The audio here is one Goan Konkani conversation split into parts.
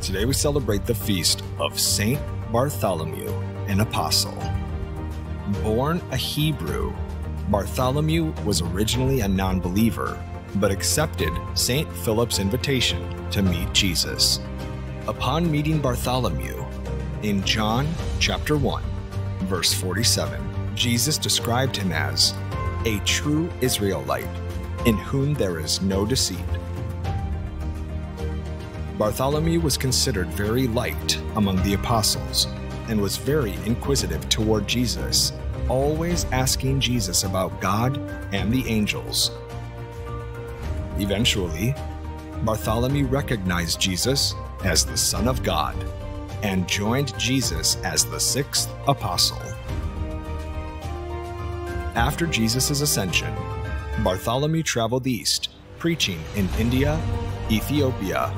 Today we celebrate the feast of Saint Bartholomew, an apostle. Born a Hebrew, Bartholomew was originally a non-believer, but accepted Saint Philip's invitation to meet Jesus. Upon meeting Bartholomew, in John chapter 1, verse 47, Jesus described him as a true Israelite, in whom there is no deceit. Bartholomew was considered very liked among the apostles and was very inquisitive toward Jesus, always asking Jesus about God and the angels. Eventually, Bartholomew recognized Jesus as the Son of God and joined Jesus as the sixth apostle. After Jesus' ascension, Bartholomew traveled east, preaching in India, Ethiopia,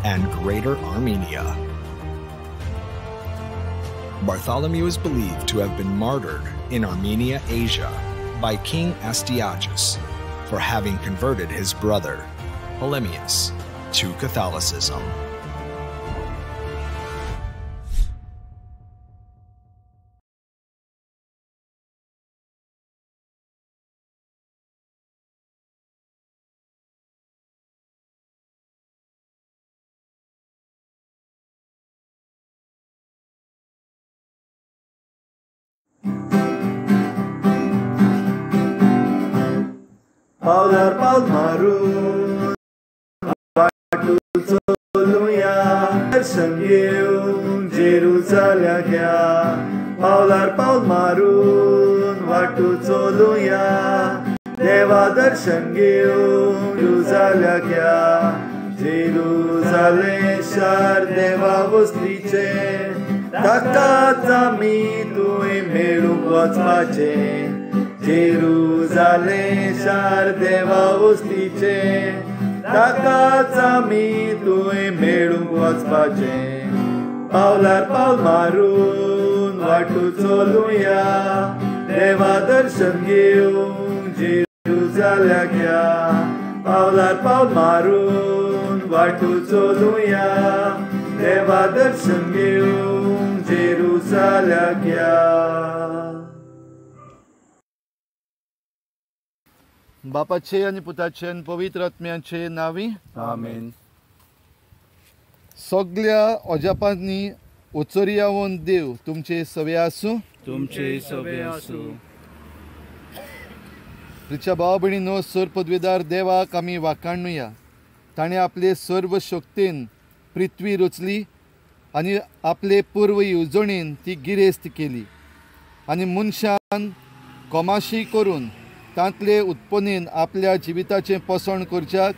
and Greater Armenia. Bartholomew is believed to have been martyred in Armenia, Asia, by King Astyages for having converted his brother, Polemius, to Catholicism. पावलार पावल मारून वाटू चलुया, दर्शन घेवन जेरुजाल्याक या. पावलार पावल मारून वाटू चलुया, देवा दर्शन घेवन जेरुजाल्याक या. जेरुजालें शार देवा वस्तीचें, ताकाच आमी तुवें मेळूंक वचपाचें. जेरुजालें शार देवा वस्तीचें, ताकाच आमी तुवें मेळूंक वचपाचें. पावलार पावल मारून वाटू चलुया, देवा दर्शन घेवंक जेरुजाल्याक या. पावलार पावल मारून वाटू चलुया, देवा दर्शन घेवंक जेरुजाल्याक या. बापाचे आनी पुताचे आनी पवित्र आत्म्याचे नांवी आमेन. सगल्या अजापांनी उचरियावन देव तुमचे सवे आसूं, तुमचे सवे आसूं. प्रिच्या भाव भयणीनो, सर पदवेदार देवाक आमी वाखाणुया. ताणें आपले सर्व शक्तीन पृथ्वी रचली आनी आपले पूर्व येवजणेन ती गिरेस्त केली आनी मनशान कोमाशी करून तांतले उत्पन्नेन आपल्या जिविताचें पोसण करच्याक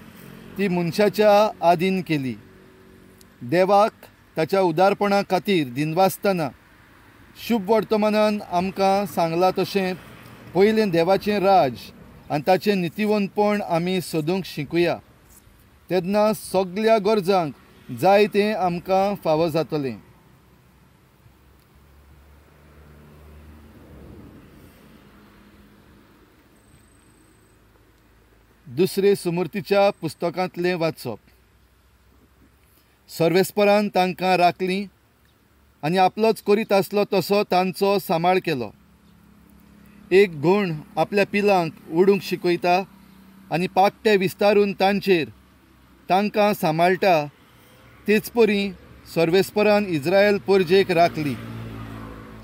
ती मनशाच्या आदीन केली. देवाक ताच्या उदारपणा खातीर दिनवासतना शुभ वर्तमानान आमकां सांगलां तशें पयलें देवाचें राज आनी ताचें नितीवंतपण आमी सोदूंक शिकुया, तेन्ना सगल्या गरजांक जाय तें आमकां फावो जातलें. दुसरे सुमूर्तीच्या पुस्तकांतलें वाचप. सर्वेस्परान तांकां राखलीं आनी आपलोच करीत आसलो तसो तांचो सांबाळ केलो. एक घोण आपल्या पिलांक उडूंक शिकयता आनी पाकटे विस्तारून तांचेर तांकां सांबाळटा, तेच परी सर्वेस्परान इस्रायल परजेक राखली.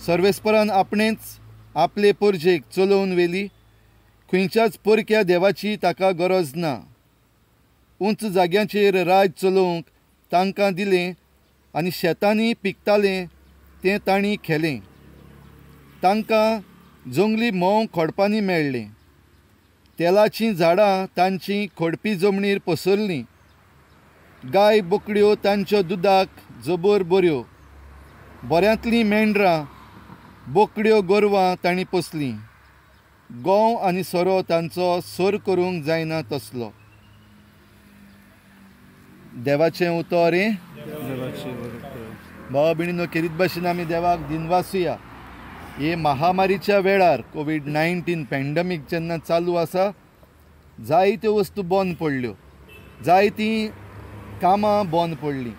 सर्वेस्परान आपणेंच आपले परजेक चलोवन व्हेली, खंयच्याच परक्या देवाची ताका गरज ना. उंच जाग्यांचेर राज चलोवंक तांकां दिलें आनी शेतांनी पिकतालें तें तांणी खेलें. तांकां जंगली म्होंव खोडपांनी मेळ्ळें. तेलाचीं झाडां तांची खोडपी जमनीर पसरलीं. गाय बोकड्यो तांच्या दुदाक जबर बऱ्यो. बऱ्यांतलीं मेंढरां बोकड्यो गोरवां तांणी पोसलीं. गोंव आनी सोरो तांचो सोर करूंक जायना तसलो. देवाचें उतर हें. भावा भयणीनो, खेरीत भाशेन आमी देवाक दिनवासुया. हे महामारीच्या वेळार कोवीड-19 पॅन्डेमीक जेन्ना चालू आसा, जायत्यो वस्तू बंद पडल्यो, जायतीं कामां बंद पडलीं.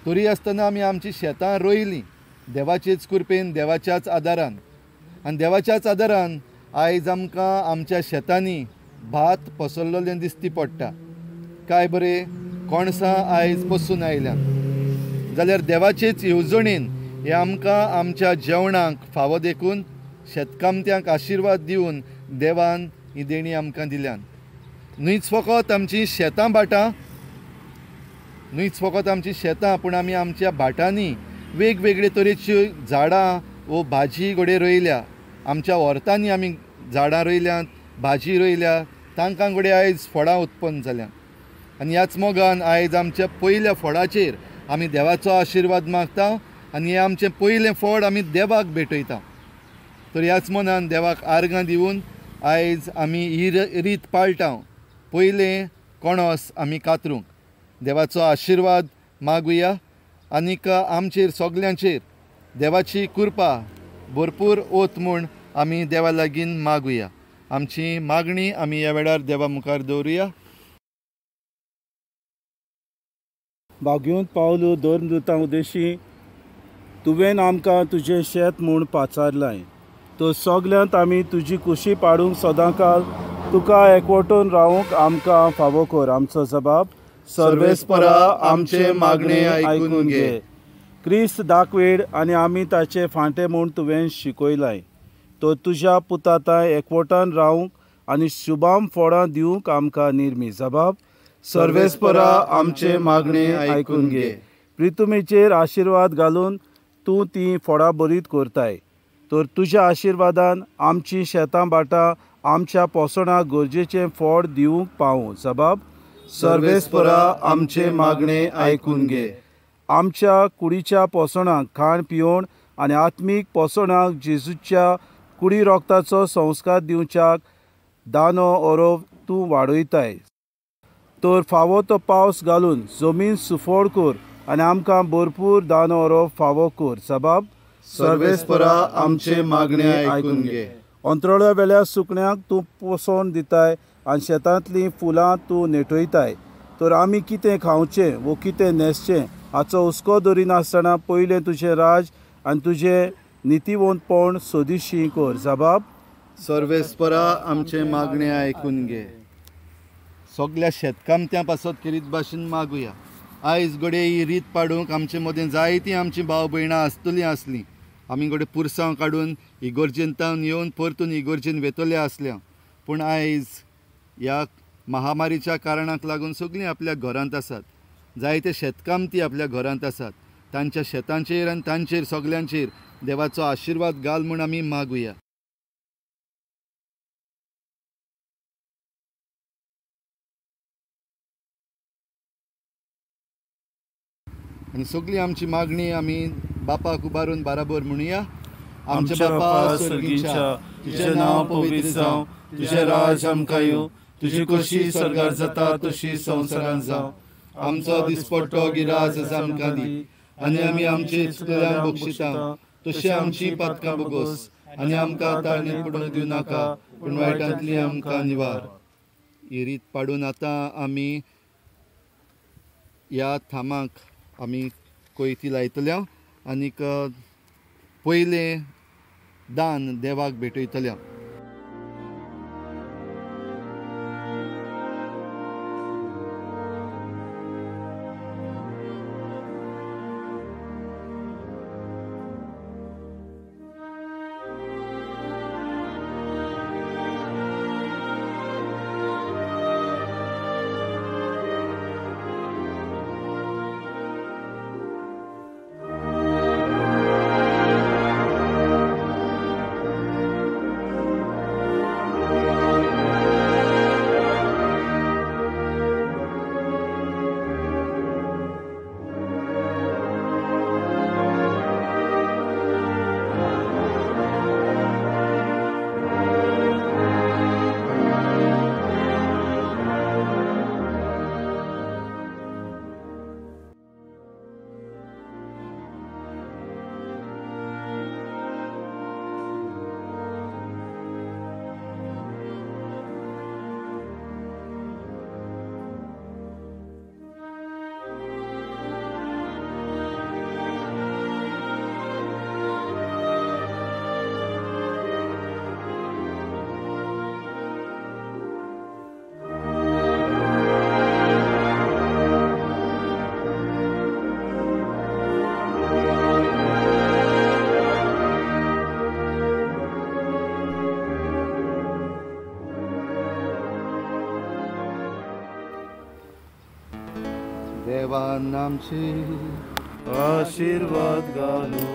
तरी आसतना आमी आमची शेतां रोयलीं देवाचेच कृपेन, देवाच्याच आदारान. आनी देवाच्याच आदारान आयज आमकां आमच्या शेतांनी भात पसरलेलें दिसती पडटा. काय बरें कणसां आयज पसून आयल्यात जाल्यार देवाचेच येवजणेन हे आमकां आमच्या जेवणाक फावो देखून शेतकामत्यांक आशिर्वाद दिवन देवान ही देणी आमकां दिल्यान. न्हयच फकत आमची शेतां भाटां, न्हयच फकत आमची शेतां, पूण आमी आमच्या भाटांनी वेगवेगळे तरेच्यो झाडां वो भाजी घडये रोयल्या. आमच्या व्हर्तांनी आमी झाडां रोयल्यांत, भाजी रोयल्या, तांकां घडये आयज फळां उत्पन्न जाल्यात. आनी ह्याच मोगान आयज आमच्या पयल्या फळाचेर आमी देवाचो आशिर्वाद मागता आनी हें आमचें पयलें फळ आमी देवाक भेटयता. तर ह्याच मनान देवाक आर्गां दिवन आयज आमी ही रीत पाळटा. पयलें कणस आमी कातरूंक देवाचो आशिर्वाद मागुया आनीक आमचेर सगल्यांचेर देवाची कृपा भरपूर ओत म्हूण आमी देवा लागीं मागुया. आमची मागणी आमी ह्या वेळार देवा मुखार दवरुया. भाग्योंत पावलो धर्मदूतां उदेशी तुवें आमकां तुजें शेत म्हूण पाचारलाय, तर सगल्यांत आमी तुजी कुशी पाडूंक सदांकाल तुका एकवटून रावूंक आमकां फावो कर. आमचो जबाब सर्वेस्परा आमचे मागणे आयकून घे. क्रिस्त दाखवेड आनी आमी ताचे फांटे म्हूण तुवें शिकयलाय, तर तुज्या पुताताय एकवटान रावूंक आनी शुभाम फळां दिवंक आमकां निर्मी. जबाब सर्वेस्परा आमचे मागणे आयकून घे. प्रितुमेचेर आशिर्वाद घालून तूं ती फळां बरीत करताय, तर तुज्या आशिर्वादान आमची शेतां भाटां आमच्या पोसणाक गरजेचें फळ दिवंक पावूं. जबाब सर्वेस्परा आमचे मागणे आयकून घे. आमच्या कुडीच्या पोसणाक खाण पिवण आनी आत्मीक पोसणाक जेजूच्या कुडी रोगताचो संस्कार दिवच्याक दानो ओरोव तूं वाडयताय, तर फावो तो पावस घालून जमीन सुफळ कर आनी आमकां भरपूर दानो ओरोव फावो कर. जबाब सर्वेस्परा आमचे मागणे आयकून घे. अंतरळ्या वेल्या सुकण्याक तूं पोसवण दिताय आनी शेतांतलीं फुलां तूं नेटयताय, तर आमी कितें खावचें वो कितें न्हेसचें हाचो हुस्को दरिनासतना पयलें तुजें राज आनी तुजें नितीवंतपण सोदिशी कर. जबाब सर्वेस्परा आमचे मागणे आयकून घे. सगल्या शेतकामत्यां पासत खेरीत भाशेन मागुया. आयज घडये ही रीत पाडूंक आमचे मदें जायतीं आमचीं भाव भयणां आसतलीं आसलीं. आमी घडये पुरसांव काडून इगोर्जेंतावन येवन परतून इगोर्जेन वेतले आसल्या, पूण आयज ह्या महामारीच्या कारणाक लागून सगळीं आपल्या घरांत आसात. जायते शेतकामती आपल्या घरांत आसात. तांच्या शेतांचेर आनी तांचेर सगल्यांचेर देवाचो आशिर्वाद घाल म्हूण आमी मागुया. आनी सगळी आमची मागणी आमी बापाक उबारून बाराबर म्हणुया. आमच्या बापा स्वर्गीच्या, तुजें नांव पवित्र जावं, तुजें राज आमकां येवं, तुजी खोशी स्वर्गार जाता तशी संवसारांत जावं. आमचो दिसपट्टो गिरास आमकां दी आनी आमी आमचे चुकल्यांक बक्षिता तशी आमची पातकां बोगोस आनी आमकां ताळणेंत पडूंक दिवं नाका, पूण वायटांतली आमकां निवार. ही रीत पाडून आतां आमी ह्या थामाक आमी कोयती लायतल्या आनीक पयलें दान देवाक भेटयतल्या. देवान आमचे आशीर्वाद घालू,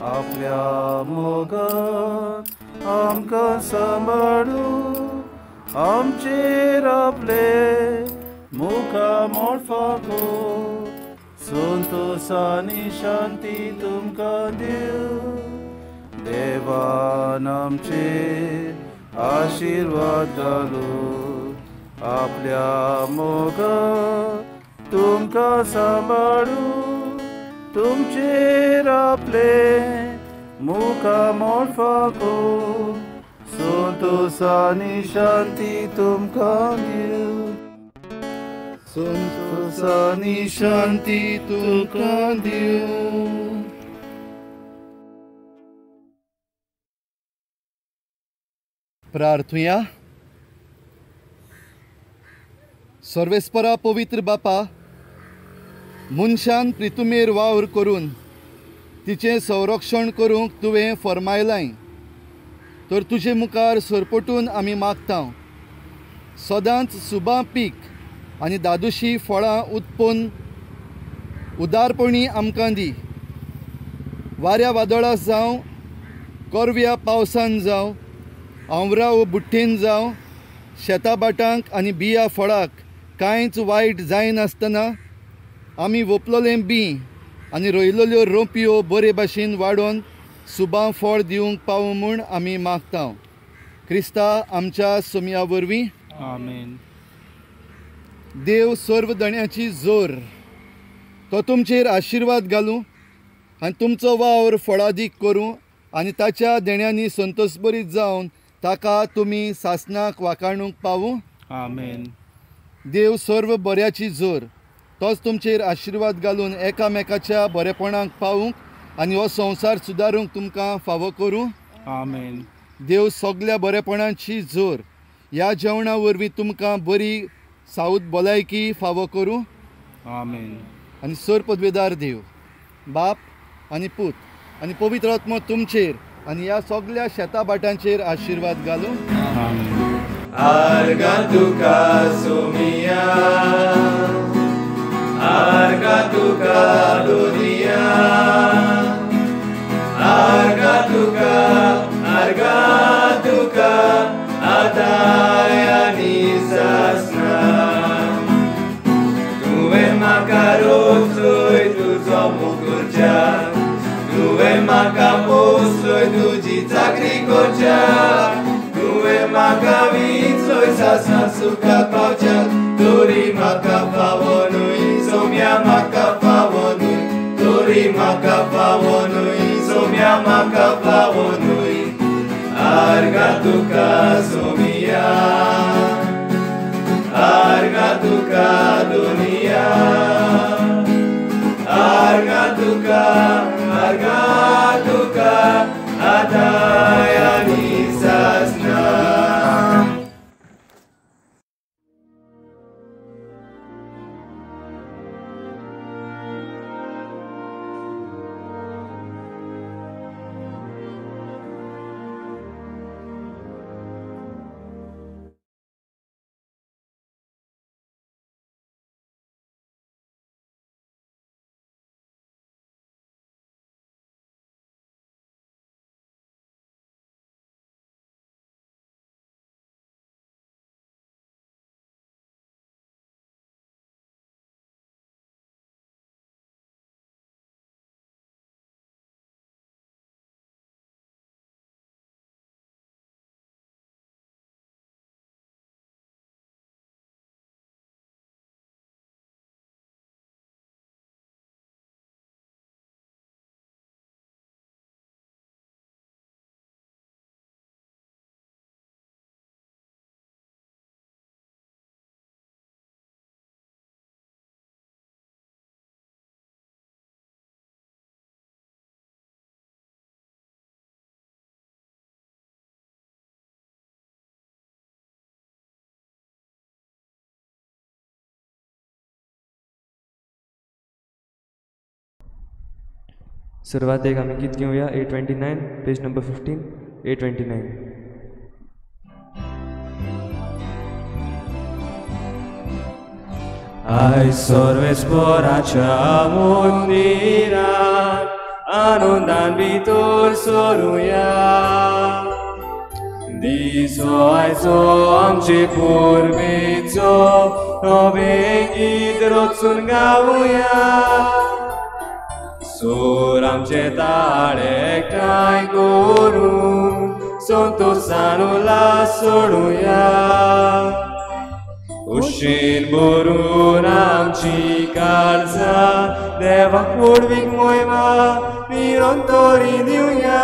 आपल्या मोगान आमकां सांबाळू, आमचेर आपले मुखा मोडफाको, संतोष आनी शांती तुमकां दिवं। देवान आमचे आशीर्वाद घालू, आपल्या मोगान तुमकां सांबाळू, तुमचेर आपले मुखा मोडफाको, संतोष आनी शांती तुमकां दिवं, संतोष आनी शांती तुमकां दिवं। प्रार्थुया। सर्वेस्परा पवित्र बापा, मनशान प्रितुमेर वावर करून तिचें संरक्षण करूंक तुवें फर्मायलाय, तर तुजे मुखार सरपटून आमी मागता, सदांच सुबा पीक आनी दादोशी फळां उत्पन्न उदारपणी आमकां दी। वाऱ्या वादळा जावं, करव्या पावसान जावं, आंवरा वो बुट्टेन जावं, शेता भाटांक आनी बिया फळाक कांयच वायट जायनासतना आमी वोपलोलें बी आनी रोयलेल्यो रोंपयो बरे भाशेन वाडोवन सुबां फळ दिवंक पावूं म्हूण आमी मागता, क्रिस्ता आमच्या सोमया वरवीं, आमेन। देव सर्व दण्याची जोर तो तुमचेर आशिर्वाद घालूं आनी तुमचो वावर फळादीक करूं आनी ताच्या देण्यांनी संतोषभरीत जावन ताका तुमी सासनाक वाखाणूंक पावूं, आमेन। देव सर्व बऱ्याची जोर तोच तुमचेर आशिर्वाद घालून एकामेकाच्या बरेपणाक पावूंक आनी हो संवसार सुदारूंक तुमकां फावो करूं, आमेन। देव सगल्या बरेपणाची जोर ह्या जेवणा वरवीं तुमकां बरी सावत भलायकी फावो करूं, आमेन। आनी सर पदवेदार देव बाप आनी पूत आनी पवित्र आत्मो तुमचेर आनी ह्या सगल्या शेता भाटांचेर आशिर्वाद घालूं, आमेन। आर्गां तुका सोमिया, आर्गां तुका दोनिया, आर्गां तुका, आर्गां तुका आतां आनी सासना। तुवें म्हाका रोसय तुजो मुकुरच्याक, तुवें म्हाका पोसय तुजी चाकरी करच्याक, तुवें म्हाका विंचय सासना सुखाक पावच्याक, तरी म्हाका फावो न्हय सोम्या, म्हाका फावो न्हय, तरी म्हाका फावो न्हय सोम्या, म्हाका फावो न्हय। आर्गां तुका सोमिया, आर्गां तुका दोनिया, आर्गां तुका, आर्गां तुका आतां आनी सासना। सुरवातेक आमी गीत घेवया 829 पेज नंबर 15 829. आयज सर्वेस्पराच्या मंदिरांत आनंदान भितर सरुया. दिसो आयचो आमचे परबेचो नवें गीत रचून गावया. सूर आमचे ताळे एकठांय करून संतोसान उल्हास सोडुया. उशीन भरून आमची काळजां देवाक व्हडवीक मोयमा निरंतरी दिवया.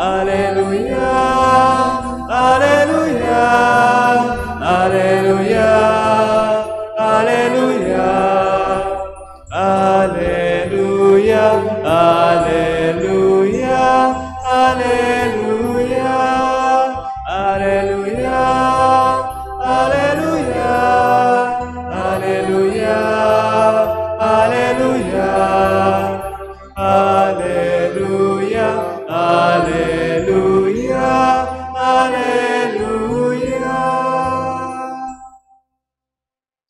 Alleluia, alleluia, alleluia, alleluia, alleluia, alleluia, alleluia, alleluia, alleluia, alleluia, alleluia, alleluia, alleluia, alleluia.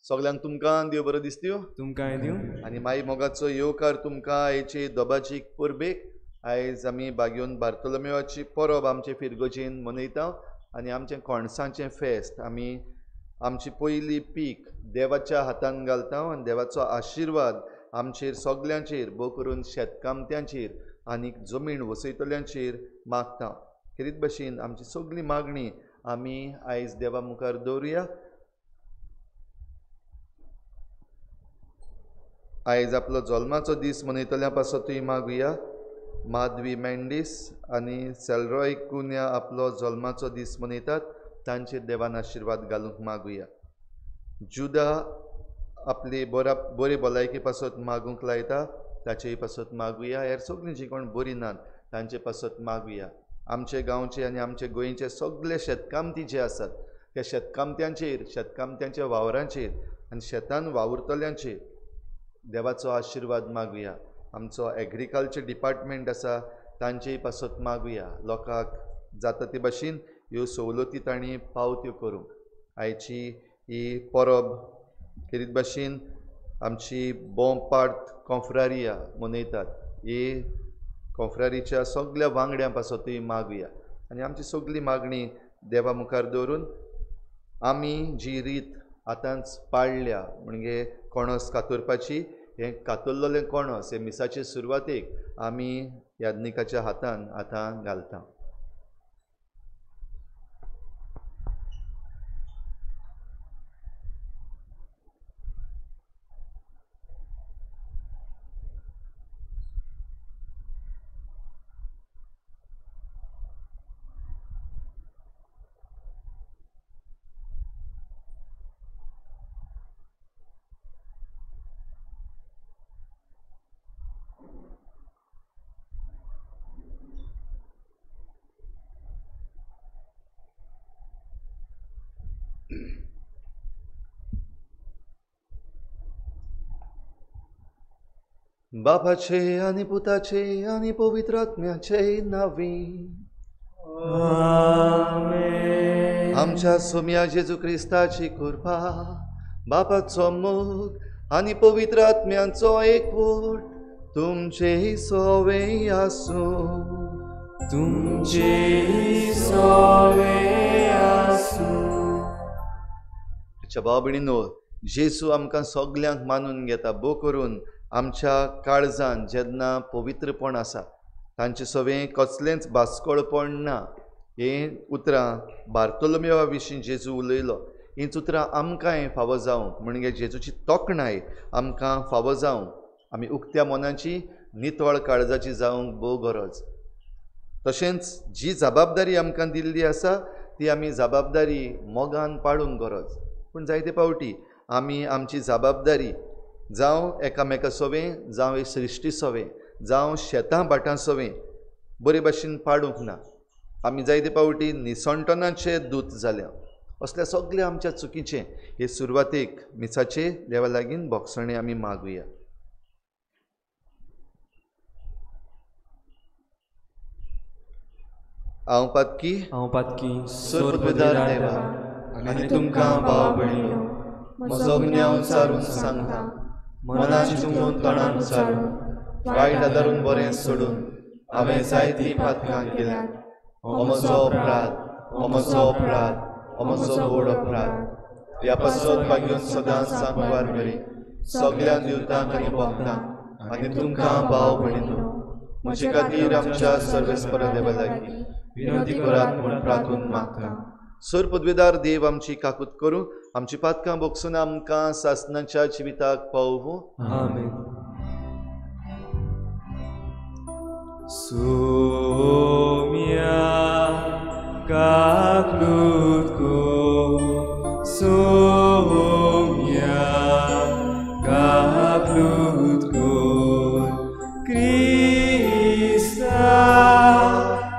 सगल्यांक तुमकां देव बरो दिसत्यो, तुमकांय दिवं आनी माई मोगाचो येवकार तुमकां आयचे दोबाची परबेक. आयज आमी बागयोन बार्तोलोमेवाची परब आमचे फिरगोजेन मनयता आनी आमचें कोणसांचें फेस्त आमी आमची पयली पीक देवाच्या हातान घालता आनी देवाचो आशिर्वाद आमचेर सगल्यांचेर भोव करून शेतकामत्यांचेर आनी जमीन वसयतल्यांचेर मागता. खेरीत भशेन आमची सगळी मागणी आमी आयज देवा मुखार दवरुया. आयज आपलो जल्माचो दीस मनयतल्या पासतूय मागुया. माधवी मेंडीस आनी सेलरॉय कुन्या आपलो जल्माचो दीस मनयतात, तांचेर देवान आशिर्वाद घालूंक मागुया. जुदा आपली बरी भलायकी पासत मागूंक लायता, ताचेय पासत मागुया. हेर सगळीं जीं कोण बरीं नात तांचे पासत मागुया. आमचे गांवचे आनी आमचे गोंयचे सगळे शेतकामती जे आसात त्या शेतकामत्यांचेर, शेतकामत्यांच्या वावरांचेर आनी शेतान वावुरतल्यांचेर देवाचो आशिर्वाद मागुया. आमचो एग्रीकल्चर डिपार्टमेंट आसा तांचेय पासत मागुया. लोकांक जाता ते भाशेन ह्यो सवलती तांणी पावत्यो करूंक. आयची ही परब खेरीत भाशेन आमची बोंपार्ट कोंफ्रारिया मनयतात, ही कोंफ्रारीच्या सगल्या वांगड्यां पासतूय मागुया. आनी आमची सगली मागणी देवा मुखार दवरून आमी जी रीत आतांच पाळ्ळ्या म्हणजे कोणस कातरपाची, हें कातरलेलें कोणस हे मिसाचे सुरवातेक आमी याज्ञिकाच्या हातान आतां घालता. बापाचे आनी पुताचे आनी पवित्र आत्म्याचे नांवी आमेन. आमच्या सोम्या जेजू क्रिस्ताची कृपा, बापाचो मोग आनी पवित्र आत्म्याचो एकवट तुमचेय सवे आसूं. तुमचेय सवे आसूं. भाव भयणींनो, जेजू आमकां सगल्यांक मानून घेता, भोव करून आमच्या काळजान जेन्ना पवित्रपण आसा तांचे सवें कसलेंच बास्कळपण ना. हें उतरां बार्तोलोमेवा विशीं जेजू उलयलो. हीं उतरां आमकांय फावो जावंक म्हणजे जेजूची तोखणाय आमकां फावो जावंक आमी उक्त्या मनाची नितळ काळजाची जावंक भोव गरज. तशेंच जी जबाबदारी आमकां दिल्ली आसा ती आमी जबाबदारी मोगान पाळूंक गरज. पूण जायते फावटी आमी आमची जबाबदारी जावं एकामेका सवें, जावं सृश्टी सवें, जावं शेतां भाटां सवें बरे भाशेन पाडूंक ना. आमी जायते फावटी निसणटनाचे दूत जाल्या. असल्या सगल्या आमच्या चुकीचें हे सुरवातेक मिसाचे देवा लागीं भोगसणें आमी मागुया. हांव पातकी, हांव पातकी सर्वपदार देवा आनी तुमकां भाव भयणींनो म्हजो गुन्यांव उचारून सांगता, मनान चिंतून तोंडान उचारून, वायट आदारून बरें सोडून हांवें जायतीं पातकां केल्यात. हो म्हजो अपराध, हो म्हजो अपराध, हो म्हजो व्हड अपराध. ह्या पासत भाग्यून सदांच सांगवार बरी सगळ्या दिवतांक आनी भक्तांक आनी तुमकां भाव भयणीनो म्हजे खातीर आमच्या सर्वेस्परा देवा लागीं विनंती करात म्हूण प्रार्थून मागता. सर पदवेदार देव आमची काकूत करूं, आमची पातकां भोगसून आमकां सासणाच्या जिविताक पावोवं. आमेन. सोम्या काकलूत को, सोम्या काकलूत को, क्रिस्ता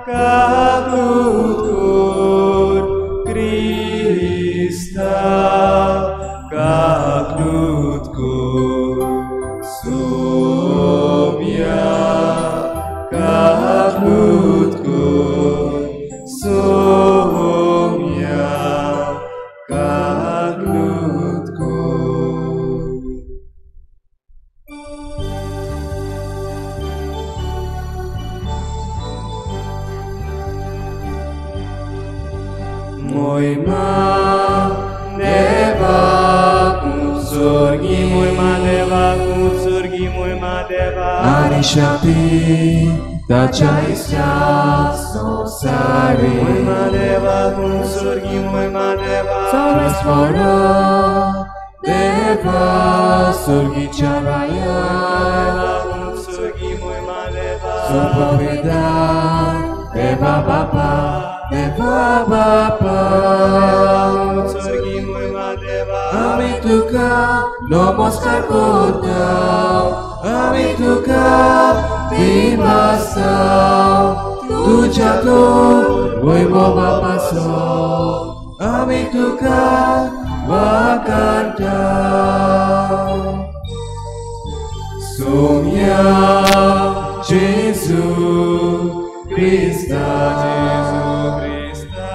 काकलूत को, क्रिस्ता काकलूत को, सोम्या काकलूत को, सोम्या काकलूत को. Moima deva kutsurgi, moima deva kutsurgi, moima deva Anishanti tachaisya sosari, moima deva kutsurgi, moima deva Saraswara deva surgi charaya, kutsurgi, moima deva Surpovida deva baba deva baba, kutsurgi, moima deva Ami tuka namaskar kortav, ami tuka dibasav, tuja to moimo babaso, ami tuka vakantav. Sumya Jesu Krista, Jesu Krista,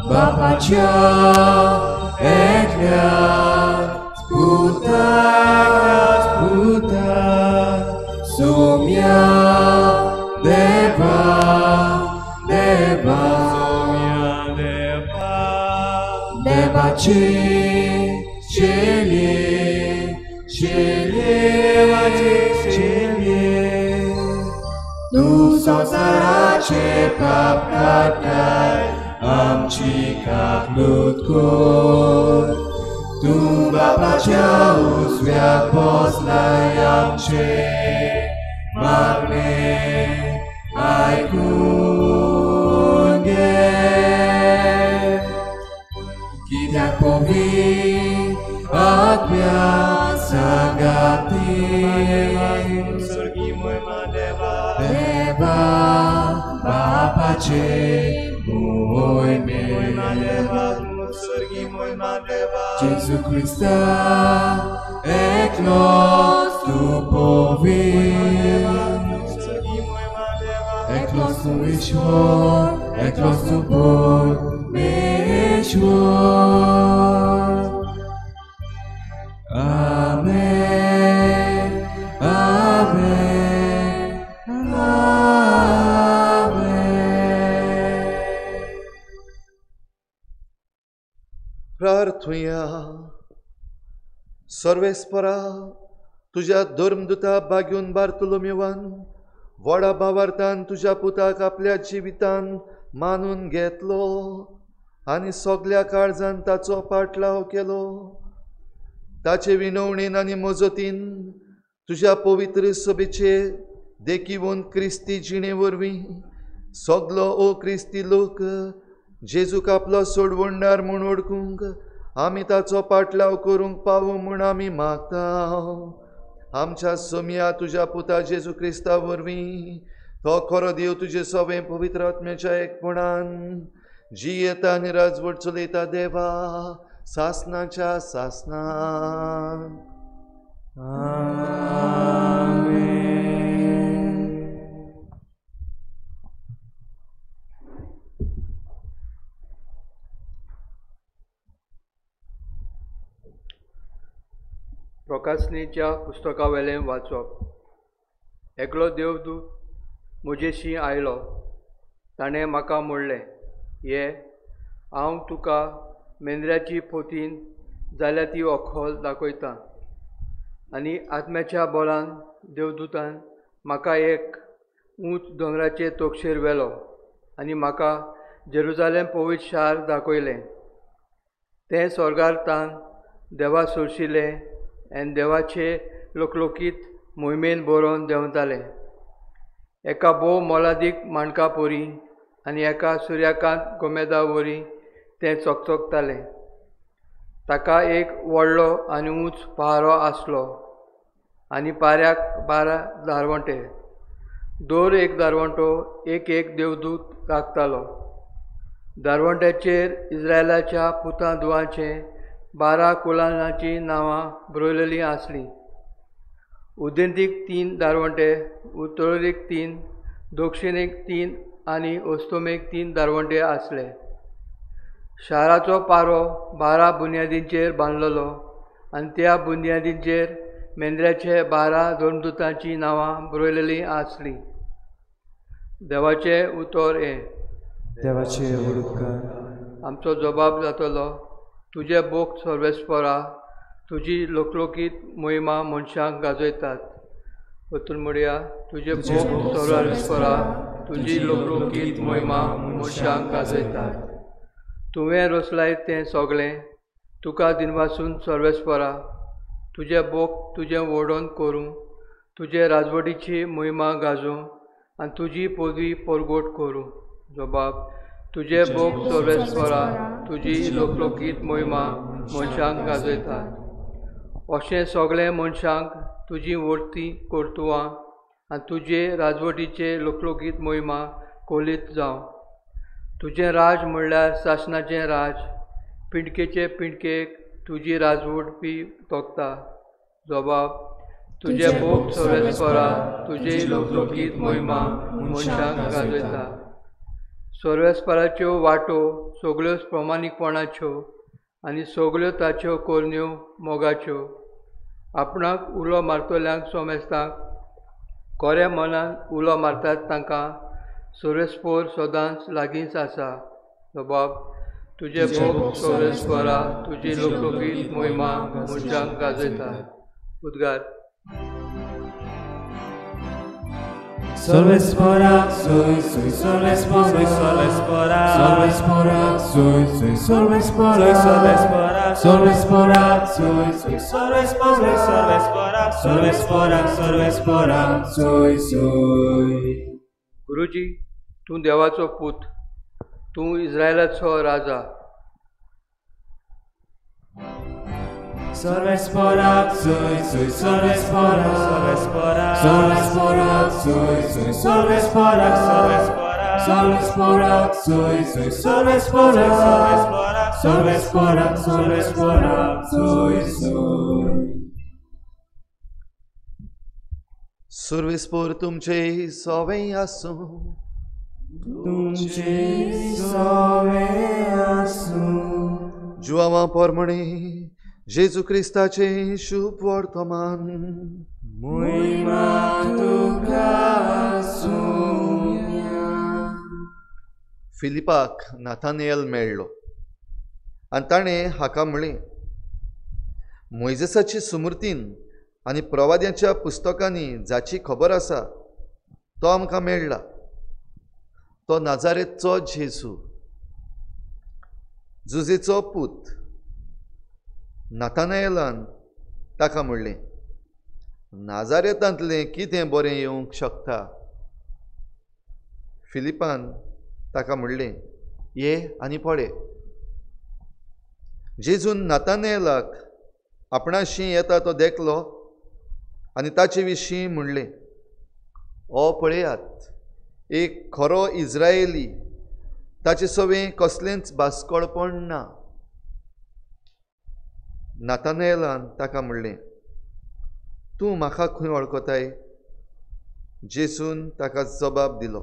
Bapacha eklia sputa, sputa, sumya deva, deva, sumya deva, deva che, chele, chele, deva che, chele, tu संसाराचे पाप काडटाय, आमची काकलूत कर. तूं बापाच्या उजव्याक बसलाय, आमचे मागणें आयकून घे. कित्याक पवी आत्म्या सांगाती, kutsurgi, moima deva, देवा बापाचे मोहिमे, moima deva kutsurgi, moima deva, Jesu Krista eklos tu povi, kutsurgi, moima deva, eklos tu Ishwar, eklos tu Parmeshwar. Amen, amen, amen. प्रार्थुया. सर्वेस्परा तुज्या धर्मदूता बाग्यून बार्तोलोमेवान व्हडा भावार्थान तुज्या पुताक आपल्या जिवितान मानून घेतलो आनी सगल्या काळजान ताचो पाटलाव केलो. ताचे विनवणेन आनी मजतीन तुज्या पवित्र सभेचे देखीवन क्रिस्ती जिणे वरवीं सगलो ओ क्रिस्ती लोक जेजूक आपलो सोडवणदार म्हूण वळखूंक आमी ताचो पाटलाव करूंक पावो म्हूण आमी मागता. आमच्या सोमया तुज्या पुता जेजू क्रिस्ता वरवीं तो खरो देव तुजे सवें पवित्र आत्म्याच्या एकपणान जियेता आनी राजवट चलयता देवा सासनाच्या सासनान. आमेन. प्रकाशनेच्या पुस्तकावेलें वाचप. एकलो देवदूत म्हजेशी आयलो. ताणें म्हाका म्हणलें, ये, हांव तुका मेंद्र्याची पोतीन जाल्या ती अखोल दाखयता. आनी आत्म्याच्या बळान देवदूतान म्हाका एक ऊंच दोंगराचे तोक्षेर व्हेलो आनी म्हाका जेरुजालेम पवित्र शार दाखयलें. तें स्वर्गार तान देवा सोरशिलें आनी देवाचे लोकलोकीत मोहिमेन बरोवन देंवतालें. एका भोव मोलादीक माणका पोरी आनी एका सुर्याकांत गोमेदा वरी तें चकचकतालें. ताका एक व्हडलो आनी ऊंच पहारो आसलो आनी पाऱ्याक 12 दारवंटे. दर एक दारवंटो एक एक देवदूत राखतालो. दारवंट्याचेर इस्रायलाच्या पुतां धुवांचे 12 कुलानाचीं नांवां बरयलेलीं आसलीं. उदेंतीक 3 दारवंटे, उत्तरेक 3, दक्षिणेक 3 आनी अस्तमेक 3 दारवंटे आसले. शाराचो पारो 12 बुन्यादींचेर बांदलेलो आनी त्या बुन्यादींचेर मेंद्र्याचे 12 धर्मदूतांचीं नांवां बरयलेलीं आसलीं. देवाचें उतर हें. देवाचे व्हड उपकार. आमचो जबाब जातलो, तुजे बोक सर्वेस्परा, तुजी लोकलोकीत मोहिमा मनशांक गाजयतात. वतून म्हणया, तुजे बोक सर्वेस्परा, तुजी लोकलोकीत मोहिमा मनशांक गाजयतात. तुवें रचलाय तें सगळें तुका दिनवासून सर्वेस्परा, तुजे बोक तुजें वर्णन करूं, तुजे राजवटीची मोहिमा गाजोवं आनी तुजी पदवी परगट करूं. जबाब, तुजे बोक सर्वेस्परा, तुजी लोकलोकीत मोहिमा मनशांक गाजयता. अशें सगळें मनशांक तुजी वर्ती कर्तुवां आनी तुजे राजवटीचे लोकलोकीत मोहिमा कोलीत जावं. तुजें राज म्हणल्यार सासणाचें राज, पिंडकेचे पिंडकेक तुजी राजवट बी तोखता. जबाब, तुजे बोक सर्वेस्परा, तुजी लोकलोकीत मोहिमा मनशांक गाजयता. सर्वेस्पराच्यो वाटो सगळ्यो प्रमाणीकपणाच्यो आनी सगळ्यो ताच्यो करण्यो मोगाच्यो. आपणाक उलो मारतल्यांक सोमेस्तांक कोऱ्या मनान उलो मारतात तांकां सर्वेस्पर सदांच लागींच आसा. जबाब, तुजे बोक सर्वेस्परा, तुजी लोकलोकीत मोहिमा मनशांक गाजयता. उद्गार. सर्वेस्परा, soy, soy सर्वेस्परा, soy सर्वेस्परा, सर्वेस्परा, soy, soy सर्वेस्परा, soy सर्वेस्परा, सर्वेस्परा, soy, soy सर्वेस्परा, soy सर्वेस्परा, सर्वेस्परा, सर्वेस्परा, soy, soy. गुरुजी, तूं देवाचो पूत, तूं इस्रायलाचो राजा. सर्वेस्परा, soy, soy सर्वेस्परा, सर्वेस्परा, सर्वेस्परा, soy, soy सर्वेस्परा, सर्वेस्परा, सर्वेस्परा, soy, soy सर्वेस्परा, सर्वेस्परा, सर्वेस्परा, सर्वेस्परा, soy, soy. सर्वेस्पर तुमचे सवे आसूं. तुमचे सवे आसूं. जुआवा परमणे जेजू क्रिस्ताचें शुभ वर्तमान. मोहिमा तुका आसूया. फिलिपाक नाथानेल मेळ्ळो आनी ताणें हाका म्हळें, मोयजेसाची सुमूर्तीन आनी प्रवाद्यांच्या पुस्तकांनी जाची खबर आसा तो आमकां मेळ्ळा, तो नाजारेतचो जेजू, जुजेचो पूत. नाथानाएलान ताका म्हणलें, नाजारेतांतलें कितें बरें येवंक शकता? फिलिपान ताका म्हणलें, ये आनी पळय. जेजून नाथानाएलाक आपणाशी येता तो देखलो आनी ताचे विशीं म्हणलें, ओ पळयात, एक खरो इस्रायली, ताचे सवें कसलेंच बास्कळपण ना. नाथानाएलान ताका म्हणलें, तूं म्हाका खंय वळखताय? जेजून ताका जबाब दिलो,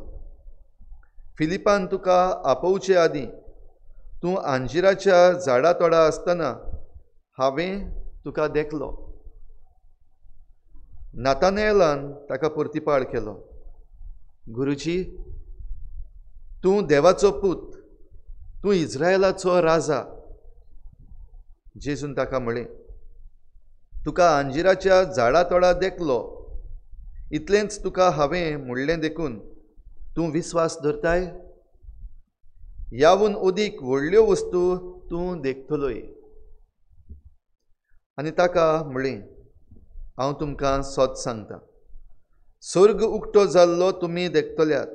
फिलिपान तुका आपोवचे आदीं तूं अंजिराच्या झाडा तोडा आसतना हांवें तुका देखलो. नातानेलान ताका परतिपाळ केलो, गुरुजी, तूं देवाचो पूत, तूं इस्रायलाचो राजा. जेजून ताका म्हळें, तुका अंजिराच्या झाडा तोडा देखलो, इतलेंच तुका हांवें म्हणलें देखून तूं विस्वास धरताय? यावून अदीक व्हडल्यो वस्तू तूं देखतलोय. आनी ताका म्हळें, हांव तुमकां सत सांगता, स्वर्ग उक्तो जाल्लो तुमी देखतल्यात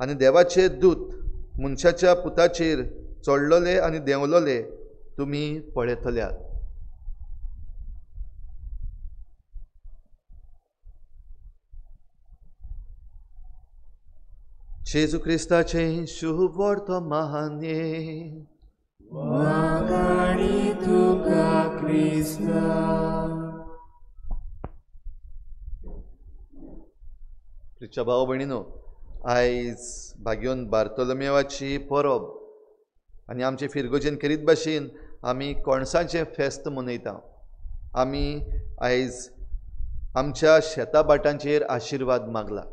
आनी देवाचे दूत मनशाच्या पुताचेर चडलोले आनी देंवलोले तुमी पळयतल्यात. जेजू क्रिस्ताचें शुभ वर्तमाने. वाखाणी तुका क्रिस्ता. प्रिच्या भाव भयणीनो, आयज भाग्योन बार्तोलोमेवाची परब आनी आमचे फिरगोजेन खेरीत भाशेन आमी कोणसाचें फेस्त मनयता. आमी आयज आमच्या शेता भाटांचेर आशिर्वाद मागला.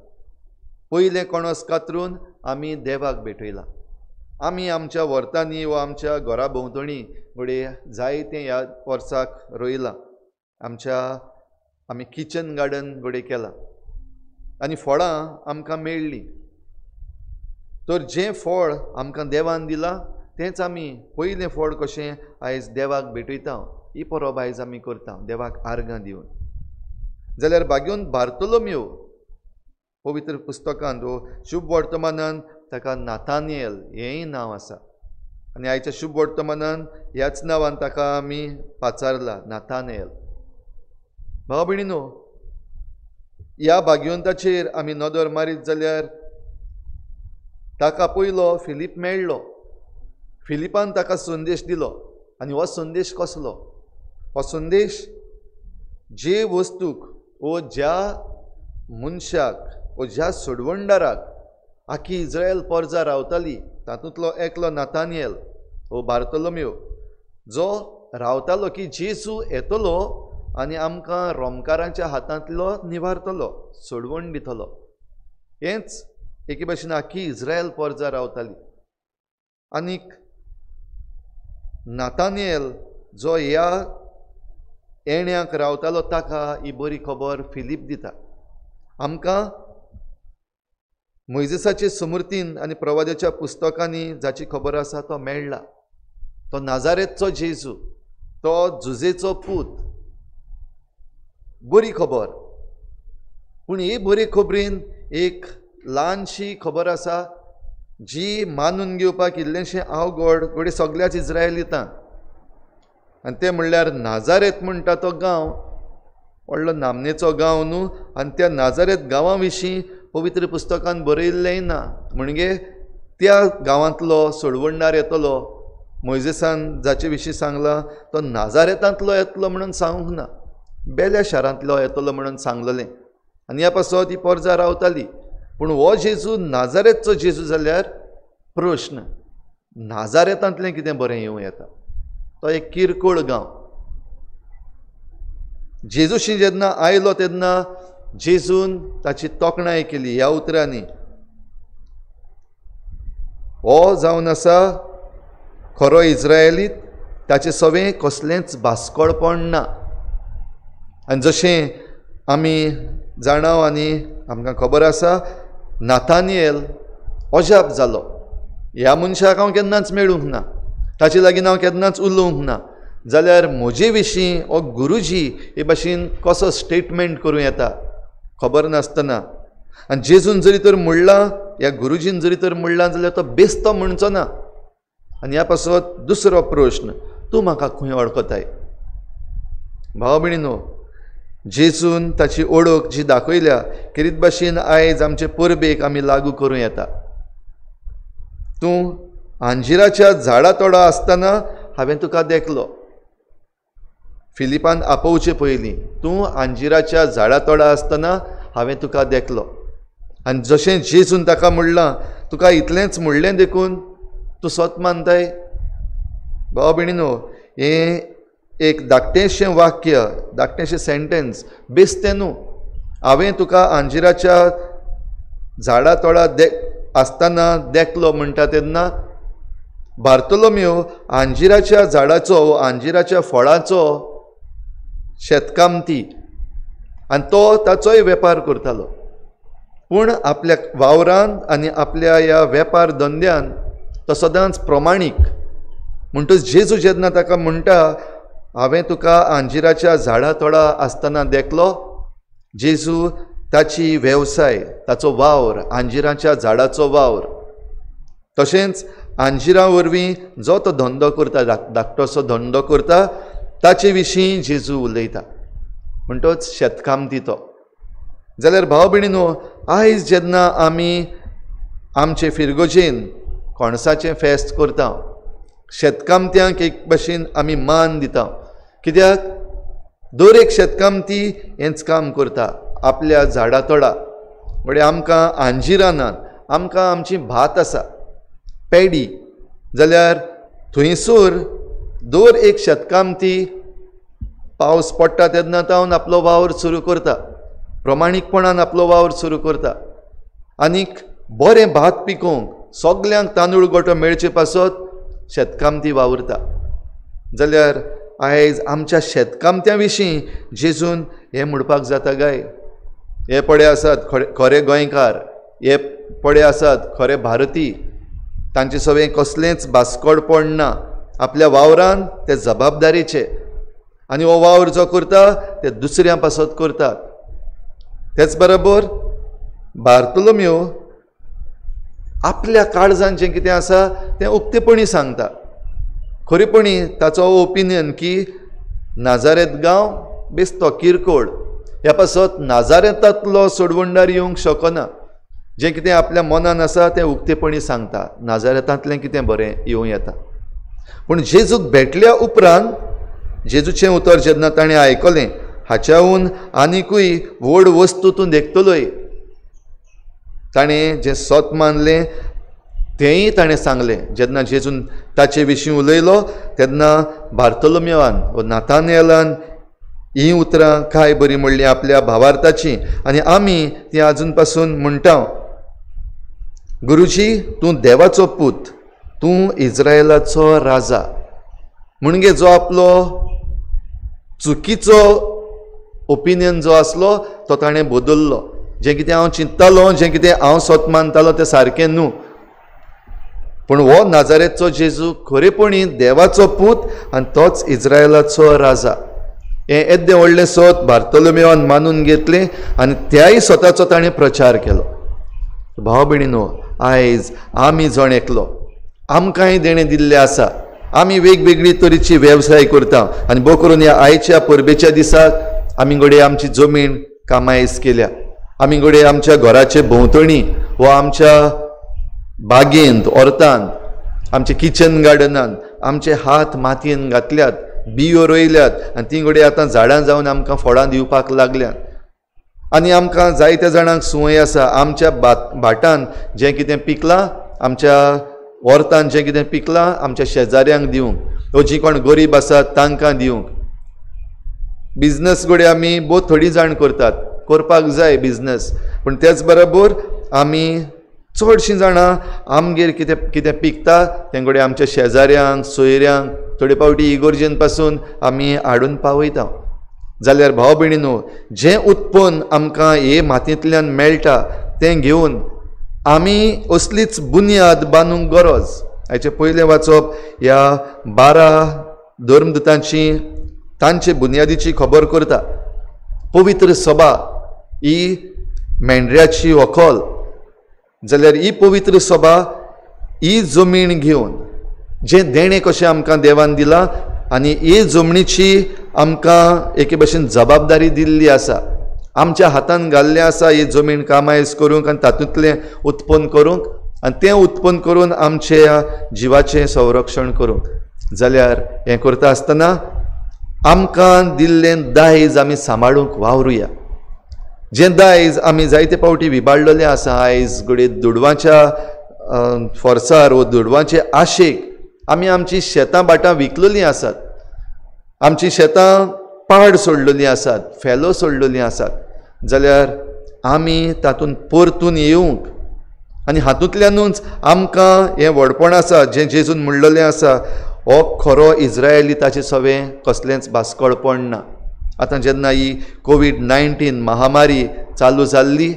पयलें कोणस कातरून आमी देवाक भेटयला. आमी आमच्या व्हर्तांनी वा आमच्या घरा भोंवतणी घडये जायतें ह्या वर्साक रोयलां. आमच्या आमी किचन गार्डन घडये केलां आनी फळां आमकां मेळ्ळीं. तर जें फळ आमकां देवान दिलां तेंच आमी पयलें फळ कशें आयज देवाक भेटयता. ही परब आयज आमी करता देवाक आर्गां दिवन. जाल्यार भाग्योन बार्तोलोमेव पवित्र पुस्तकांत वो शुभ वर्तमानान ताका नातानियल हेंय नांव आसा आनी आयच्या शुभ वर्तमानान ह्याच नांवान ताका आमी पाचारला, नातानियल. भाव भयणीनो, ह्या भाग्यवंताचेर आमी नदर मारीत जाल्यार ताका पयलो फिलीप मेळ्ळो. फिलिपान ताका संदेश दिलो आनी हो संदेश कसलो? हो संदेश जे वस्तूक वो ज्या मनशाक वो ज्या सोडवणदाराक आखी इस्रायल पोरजा रावताली तातूंतलो एकलो नातानियल हो बार्तोलोमेव, जो रावतालो की जेजू येतलो आनी आमकां रोमकारांच्या हातांतलो निवारतलो, सोडवण दितलो. हेंच एके भाशेन आखी इस्रायल पोरजा रावताली. आनीक नातानियल जो ह्या एण्याक रावतालो ताका ही बरी खबर फिलीप दिता. आमकां मोयजेसाचे समृद्धीन आनी प्रवाद्याच्या पुस्तकांनी जाची खबर आसा तो मेळ्ळा. तो नाजारेतचो जेजू, तो जुजेचो पूत. बरी खबर. पूण ही बरी खबरीन एक ल्हानशी खबर आसा जी मानून घेवपाक इल्लेंशें अवघड घडये सगल्याच इस्रायलितांक. आनी तें म्हणल्यार नाजारेत म्हणटा तो गांव व्हडलो नामनेचो गांव न्हू, आनी त्या नाजारेत गांवा विशीं पवित्र पुस्तकान बरयल्लेंय ना. म्हणजे त्या गांवांतलो सोडवणदार येतलो, मोयजेसान जाचे विशीं सांगलां तो नाजारेतांतलो येतलो म्हणून सांगूंक ना, बेल्या शारांतलो येतलो म्हणून सांगलेलें. आनी ह्या पासत ही पोरजा रावताली. पूण हो जेजू नाजारेतचो जेजू जाल्यार प्रश्न, नाजारेतांतलें कितें बरें येवं येता? तो एक किरकोळ गांव. जेजूशी जेन्ना आयलो तेन्ना जेजून ताची तोखणाय केली ह्या उतरांनी, हो जावन आसा खरो इस्रायलीत, ताचें सवें कसलेंच भास्कोळपण ना. आनी जशें आमी जाणाव आनी आमकां खबर आसा, नातानियल अजाप जालो. ह्या मनशाक हांव केन्नाच मेळूंक ना, ताचे लागीं हांव केन्नाच उलोवंक ना, जाल्यार म्हजे विशीं हो गुरुजी हे भाशेन कसो स्टेटमेंट करूं येता खबर नासतना. आनी जेजून जरी तर म्हणलां, ह्या गुरुजीन जरी तर म्हणलां जाल्यार तो बेस्तो म्हणचो ना. आनी ह्या पासत दुसरो प्रश्न, तूं म्हाका खंय वळखताय? भाव भयणीनो, जेजून ताची ओळख जी दाखयल्या खेरीत भाशेन आयज आमचे परबेक आमी लागू करूं येता. तूं अंजिराच्या झाडा तोडा आसतना हांवें तुका देखलो. फिलिपान आपोवचे पयलीं तूं अंजिराच्या झाडा तोडा आसतना हांवें तुका देखलो. आनी जशें जेजून ताका म्हणलां, तुका इतलेंच म्हणलें देखून तूं सत मानताय? भाव भयणीनो, हें एक धाकटेंशें वाक्य, धाकटेंशें सेंटेन्स बेस्तें न्हू, हांवें तुका अंजिराच्या झाडा तोडा आसतना देखलो म्हणटा तेन्ना बार्तोलोमेव अंजिराच्या झाडाचो, अंजिराच्या फळाचो शेतकामती आनी तो ताचोय वेपार करतालो. पूण आपल्या वावरान आनी आपल्या ह्या वेपार धंद्यान तो सदांच प्रमाणीक. म्हणटच जेजू जेन्ना ताका म्हणटा हांवें तुका अंजिराच्या झाडा तोडा आसतना देखलो, जेजू ताची वेवसाय, ताचो वावर, अंजिराच्या झाडाचो वावर, तशेंच अंजिरा वरवीं जो तो धंदो करता, धाकटोसो धंदो करता, ताचे विशीं जेजू उलयता. म्हणटच शेतकामती तो. जाल्यार भाव भयणीनो, आयज जेन्ना आमी आमचे फिरगोजेन कोणसाचें फेस्त करता, शेतकामत्यांक एक भशेन आमी मान दिता, कित्याक दर एक शेतकामती हेंच काम करता आपल्या झाडा तोडा. म्हणजे आमकां अंजिरां नात, आमकां आमची भात आसा, पेडी. जाल्यार थंयसर दर एक शेतकामती पावस पडटा तेन्ना तावन आपलो वावर सुरू करता, प्रमाणीकपणान आपलो वावर सुरू करता आनीक बरें भात पिकोवंक सगल्यांक तांदूळ गोटो मेळचे पासत शेतकामती वावुरता. जाल्यार आयज आमच्या शेतकामत्यां विशीं जेजून हें म्हणपाक जाता काय, हे पडे आसात खरे गोंयकार, हे पडे आसात खरे भारती, तांचे सगळें कसलेंच बास्कोडपण ना, आपल्या वावरान ते जबाबदारीचे आनी हो वावर जो करता ते दुसऱ्यां पासत करतात. तेच बरोबर बार्तोलोमेव आपल्या काळजान जें कितें आसा तें उक्तेपणी सांगता. खरेपणी ताचो ओपिनियन की नाजारेत गांव बेस्तो किरकोळ, ह्या पासत नाजारेतांतलो सोडवणदार येवंक शकना. जें कितें आपल्या मनान आसा तें उक्तेपणी सांगता, नाजारेतांतलें कितें बरें येवं येता. पूण जेजूक भेटल्या उपरांत जेजूचें उतर जेन्ना ताणें आयकलें, हाच्याहून आनिकूय व्हड वस्तू तूं देखतलोय, ताणें जें सत मानलें तेंय ताणें सांगलें. जेन्ना जेजून ताचे विशीं उलयलो तेन्ना बार्तोलोमेवान वा नातानेलान हीं उतरां काय बरीं म्हणलीं आपल्या भावार्थाचीं, आनी आमी तीं आजून पासून म्हणटा, गुरुजी तूं देवाचो पूत, तूं इज्रायलाचो राजा. म्हणजे जो आपलो चुकीचो ओपिनियन जो आसलो तो ताणें बदल्लो. जें कितें हांव चिंततालो, जें कितें हांव सत मानतालो तें सारकें न्हू, पूण हो नाजारेचो जेजू खरेपणी देवाचो पूत आनी तोच इज्रायलाचो राजा. हें येद्दें व्हडलें सत बार्तोलोमेवान मानून घेतलें आनी त्याय सताचो ताणें प्रचार केलो. भाव भयणीनो, आयज आमी जण एकलो आमकांय देणें दिल्लें आसा, आमी वेगवेगळी तरेची वेवसाय करता आनी भोव करून ह्या आयच्या परबेच्या दिसाक आमी घडये आमची जमीन कामायज केल्या, आमी घडये आमच्या घराचे भोंवतणी वा आमच्या बागेंत, ऑर्तांत, आमच्या किचन गार्डनांत आमचे हात मातयेन घातल्यात, बियो रोयल्यात आनी ती घडये आतां झाडां जावन आमकां फळां दिवपाक लागल्यात. आनी आमकां जायत्या जाणांक संवय आसा आमच्या भाटान जें कितें पिकलां, आमच्या ऑर्तान जें कितें पिकलां आमच्या शेजाऱ्यांक दिवंक वो जीं कोण गरीब आसात तांकां दिवंक. बिजनस घडये आमी भोव थोडी जाण करतात, करपाक जाय बिजनस, पूण तेच बरोबर आमी चडशीं जाणां आमगेर कितें कितें पिकता तें घडये आमच्या शेजाऱ्यांक, सोयऱ्यांक, थोडे फावटी इगोर्जेन पासून आमी हाडून पावयता. जाल्यार भाव भयणीनो, जें उत्पन्न आमकां हे मातयेंतल्यान मेळटा तें घेवन आमी असलीच बुन्याद बांदूंक गरज. हाचें पयलें वाचप ह्या 12 धर्मदूतांची तांचे बुन्यादीची खबर करता. पवित्र सभा ही मेंढऱ्याची व्हंकल, जाल्यार ही पवित्र सभा ही जमीन घेवन जें देणें कशें आमकां देवान दिलां आनी ही जमनीची आमकां एके भशेन जबाबदारी दिल्ली आसा, आमच्या हातान घाल्लें आसा ही जमीन कामायज करूंक आनी तातूंतलें उत्पन्न करूंक आनी तें उत्पन्न करून आमच्या जिवाचें संरक्षण करूंक. जाल्यार हें करता आसतना आमकां दिल्लें दायज आमी सांबाळूंक वावरुया. जें दायज आमी जायते फावटी विबाडलेलें आसा, आयज घडये दुडवांच्या फोर्सार वो दुडवांचे आशेक आमी आमची शेतां भाटां विकलेलीं आसात. आमचीं शेतां पाड सोडलेलीं आसात, फेलो सोडलेलीं आसात, जाल्यार आमी तातूंत परतून येवंक आनी हातूंतल्यानूच आमकां हें व्हडपण आसा जें जेजून म्हणलेलें आसा, हो खरो इज्रायली ताचें सवें कसलेंच भास्कळपण ना. आतां जेन्ना ही कोवीड-19 महामारी चालू जाल्ली,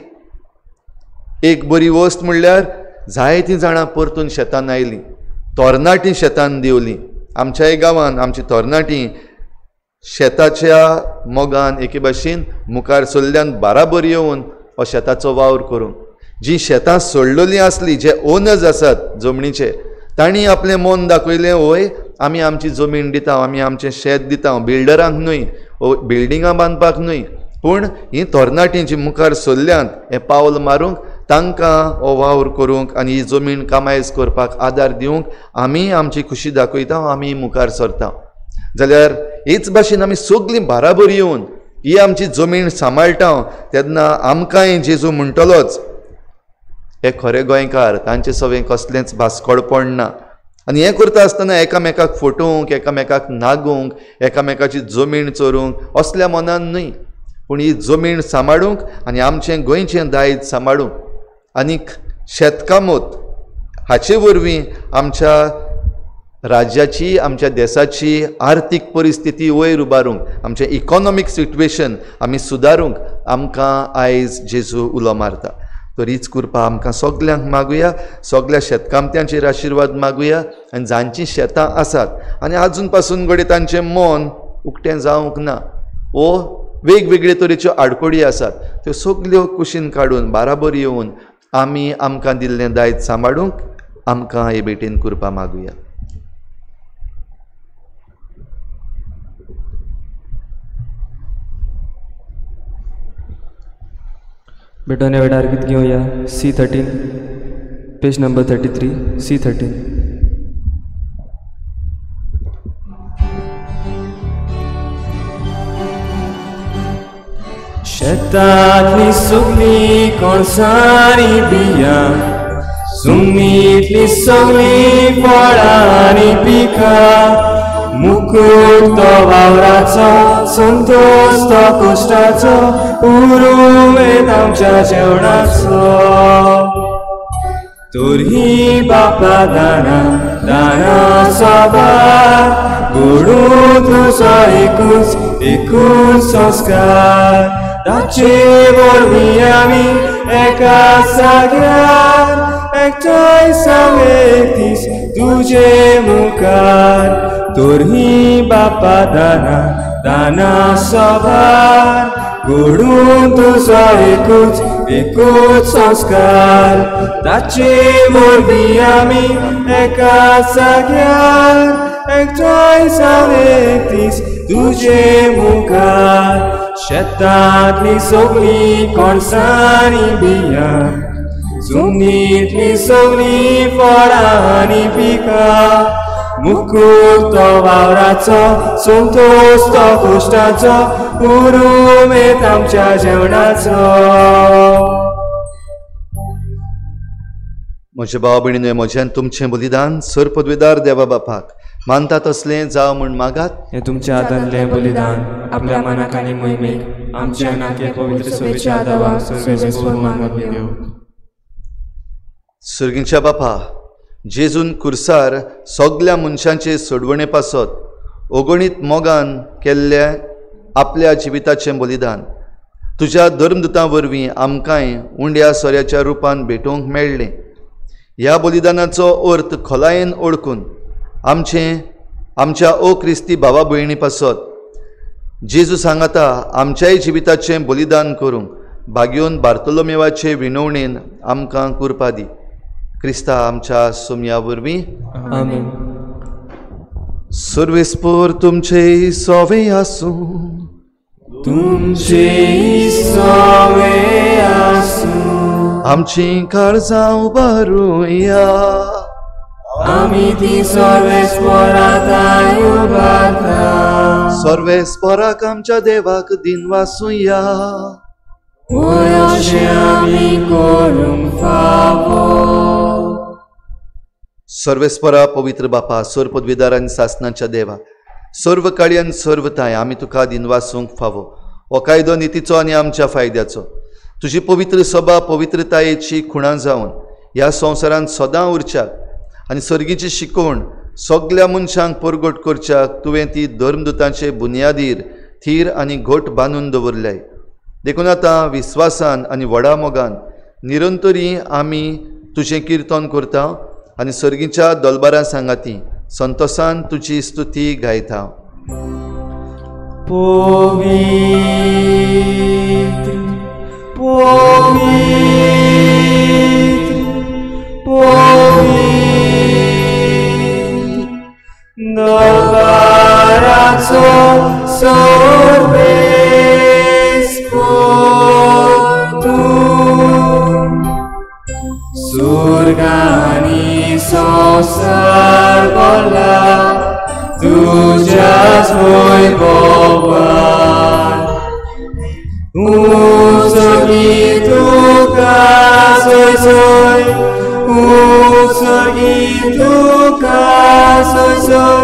एक बरी वस्त म्हणल्यार जायतीं जाणां परतून शेतान आयलीं, तरणाटीं शेतान देंवलीं. आमच्याय गांवान आमची तरणाटीं शेताच्या मोगान एके भाशेन मुखार सरल्यान बाराबर येवन हो शेताचो वावर करूंक. जीं शेतां सोडलेलीं आसलीं, जे ओनर्स आसात जमनीचे, तांणी आपलें मन दाखयलें, वय आमी आमची जमीन दिता, आमी आमचें शेत दिता, बिल्डरांक न्हय, बिल्डिंगां बांदपाक न्हय, पूण हीं तरणाटीं जीं मुखार सरल्यांत हें पावल मारूंक, तांकां हो वावर करूंक आनी ही जमीन कामायज करपाक आदार दिवंक आमी आमची खुशी दाखयता, आमी मुखार सरता. जाल्यार हेच भाशेन आमी सगळीं बाराबर येवन ही आमची जमीन सांबाळटा तेन्ना आमकांय जेजू म्हणटलोच, हे खरे गोंयकार, तांचे सवें कसलेंच भास्कळपण ना. आनी हें करता आसतना एकामेकाक फटोवंक, एकामेकाक नागोवंक, एकामेकाची जमीन चोरूंक असल्या मनान न्हय, पूण ही जमीन सांबाळूंक आनी आमचें गोंयचें दायज सांबाळूंक आनीक शेतकामत हाचे वरवीं आमच्या राज्याची, आमच्या देशाची आर्थीक परिस्थिती वयर उबारूंक, आमचें इकॉनॉमीक सिट्युएशन आमी सुदारूंक आमकां आयज जेजू उलो मारता. तर हीच कृपा आमकां सगल्यांक मागुया, सगल्या शेतकामत्यांचेर आशिर्वाद मागुया आनी जांचीं शेतां आसात आनी आजून पासून घडये तांचें मन उक्तें जावंक ना वो वेगवेगळे तरेच्यो आडखळी आसात, त्यो सगल्यो कुशीन काडून बाराबर येवन आमी आमकां दिल्लें दायज सांबाळूंक आमकां हे भेटेन कृपा मागुया. बेटोने वेळार गीत घेवया C13, page number 33, C13. शेतांतली सगळीं कोणसांनी बियां, जमनींतली सगळीं फळां आनी पिकां, मुकूट तो वावराचो, संतोश तो कश्टाचो, उमेद आमच्या जेवणाचो. तर ही बापा दाना दाना सभार, घडून तुजो एकूच एकूच संस्कार, ताचे वरवीं आमी एका जाग्यार एकठांय जावन एक दीस तुजे मुखार. तर ही बापा दाना दाना सभार, घडून तुजो एकूच एकूच संस्कार, ताचे वरवीं आमी एका जाग्यार एकठांय जावन एक दीस तुजे मुखार. शेतांतली सगळीं कोणसांनी बियां, जमनींतली सगळीं फळां आनी पिकां, मुकूट तो वावराचो, संतोश तो कश्टाचो, उमेद आमच्या जेवणाचो. म्हजे भाव भयणीनो, म्हजें तुमचें बलिदान सर पदवेदार देवा बापाक मानता तसलें जावं म्हूण मागात. हें तुमच्या हातांतलें बलिदान आपल्या मनाक आनी मोहिमेक आमच्या नाके पवित्र सभेच्या आदावाक सर्वेस्पर मानून घेवं. सर्गीच्या बापा, जेजून कुर्सार सगल्या मनशांचे सोडवणे पासत अगणीत मोगान केल्ल्या आपल्या जिविताचें बलिदान तुज्या धर्मदुतां वरवीं आमकांय उंड्या सोऱ्याच्या रुपान भेटोवंक मेळ्ळें. ह्या बलिदानाचो अर्थ खोलायेन ओळखून आमचें आमच्या ओ क्रिस्ती भावा भयणी पासत जेजू सांगाता आमच्याय जिविताचें बलिदान करूंक भाग्योन बार्तोलोमेवाचे विनवणेन आमकां कृपा दी. क्रिस्ता आमच्या सोमया वरवीं आमेन. सर्वेस्पर तुमचे सोवे आसूं, तुमचे सोवे आसूं, आमचीं काळजां उबारुया, आमी ती सर्वेस्पराक उबारता, सर्वेस्पराक आमच्या देवाक दिनवासुया, वय अशें आमी करूंक फावो. सर्वेस्परा पवित्र बापा, सर पदवीदार आनी सासनाच्या देवा, सर्व काळयान सर्वताय आमी तुका दिनवासूंक फावो. हो कायदो नितीचो आनी आमच्या फायद्याचो. तुजी पवित्र सभा पवित्रतायेची खुणा जावन ह्या संवसारांत सदां उरच्याक आनी सर्गीची शिकवण सगल्या मनशांक परगट करच्याक तुवें ती धर्मदुतांचे बुन्यादीर थीर आनी घट बांदून दवरल्याय. देखून आतां विस्वासान आनी व्हडा मोगान निरंतरी आमी तुजें किर्तन करता आनी सर्गीच्या दलबारां सांगाती संतोसान तुजी स्तुती गायता. पवित्र पवित्र पवित्र दलबाराचो सर्वेस्पोर तूं सुर्गांनी संवसार भरला तुज्याच वैभवान. उत्सर्गी तुका जय जय, उत्सर्गी तुका जय जय,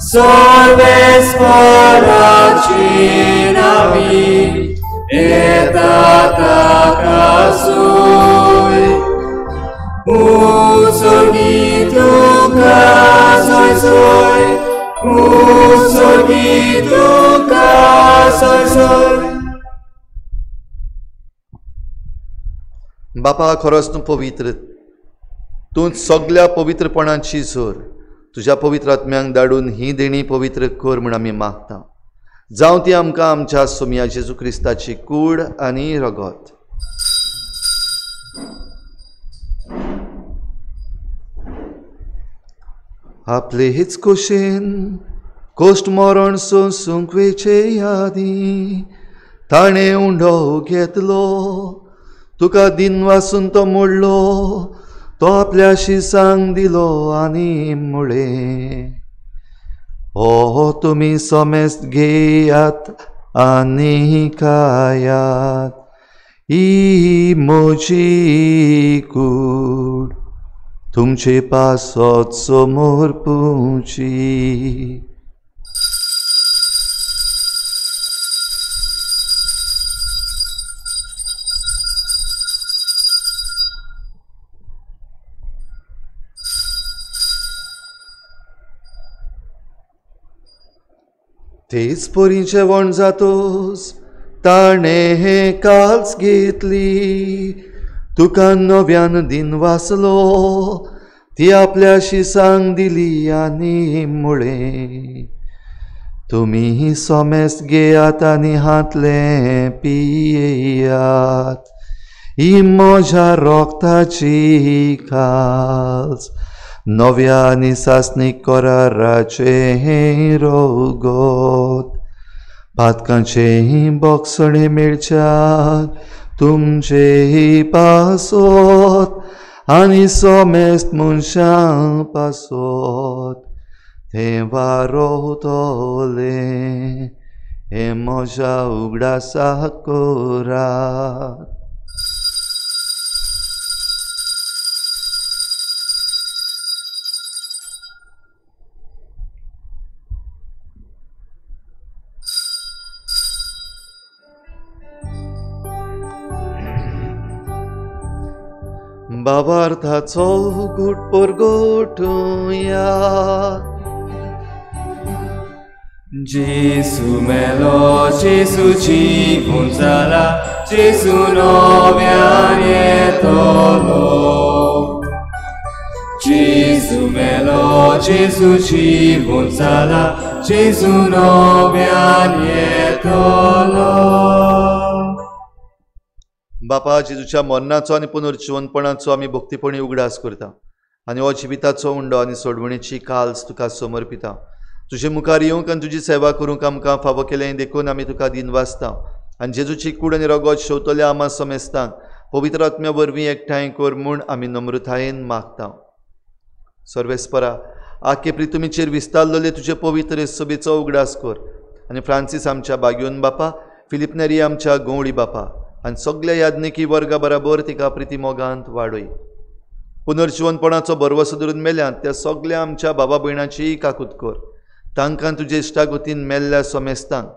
सर्वेस्पराची नावी येता ताका सूय. उत्सर्गी तुका जय जय, उत्सर्गी तुका जय जय. बापा खरोच तूं पवित्र, तूं सगल्या पवित्रपणाची जोर. तुज्या पवित्र आत्म्यांक धाडून ही देणी पवित्र कर म्हूण आमी मागता. जावं ती आमकां आमच्या सोमया जेजू क्रिस्ताची कूड आनी रगत. आपले हेच खोशेन कोश्ट मरण सोंसूंक वेचे यादी ताणें उंडो घेतलो, तुका दिनवासून तो मोडलो, तो आपल्या शिसांक दिलो आनी म्हळें, ओ तुमी समेस्त घेयात आनी खायात, ही म्हजी कूड तुमचे पासत समर्पुची. तेच परी जेवण जातोच ताणें काल्स घेतली, तुका नव्यान दिनवासलो, ती आपल्या शिसांक दिली आनी म्हळें, तुमी समेस्त घेयात आनी हांतलें पियेयात, ही म्हज्या रोगताची काल्स, नव्या आनी सासणीक कराराचें रोगत, पातकांचें बोगसणें मेळच्याक तुमचे पासत आनी समेस्त मनशां पासत तें वारोवतलें, हें म्हज्या उगडासाक करात. बाबार्थाचो घूट परगटुया. जेजू मेलो, जेजू जिवून जाला, जेजू नव्यान येतलो. जेजू मेलो, जेजू जिवून जाला, जेजू नव्यान येतलो. बापा, जेजूच्या मरणाचो आनी पुनर्जिवनपणाचो आमी भक्तीपणी उगडास करता आनी हो जिविताचो उंडो आनी सोडवणेची काल्स तुका समर्पिता. तुजे मुखार येवंक आनी तुजी सेवा करूंक आमकां फावो केलें देखून आमी तुका दिनवासता आनी जेजूची कूड आनी रगत शेवतल्या आमा समेस्तांक पवित्र आत्म्या वरवीं एकठांय कर म्हूण आमी नम्रतायेन मागता. सर्वेस्परा, आखे प्रितुमीचेर विस्तारलेले तुजे पवित्र सभेचो उगडास कर आनी फ्रांसीस आमच्या बाग्योन बापा, फिलीप नेरी आमच्या गंवळी बापा आनी सगल्या याज्ञिकी वर्गा बराबर तिका प्रिती मोगांत वाडय. पुनर्जिवनपणाचो भरवसो धरून मेल्यात त्या सगल्या आमच्या बाबा भयणांचीय काकूत कर. तांकां तुजे इश्टागतीन मेल्ल्या सोमेस्तांक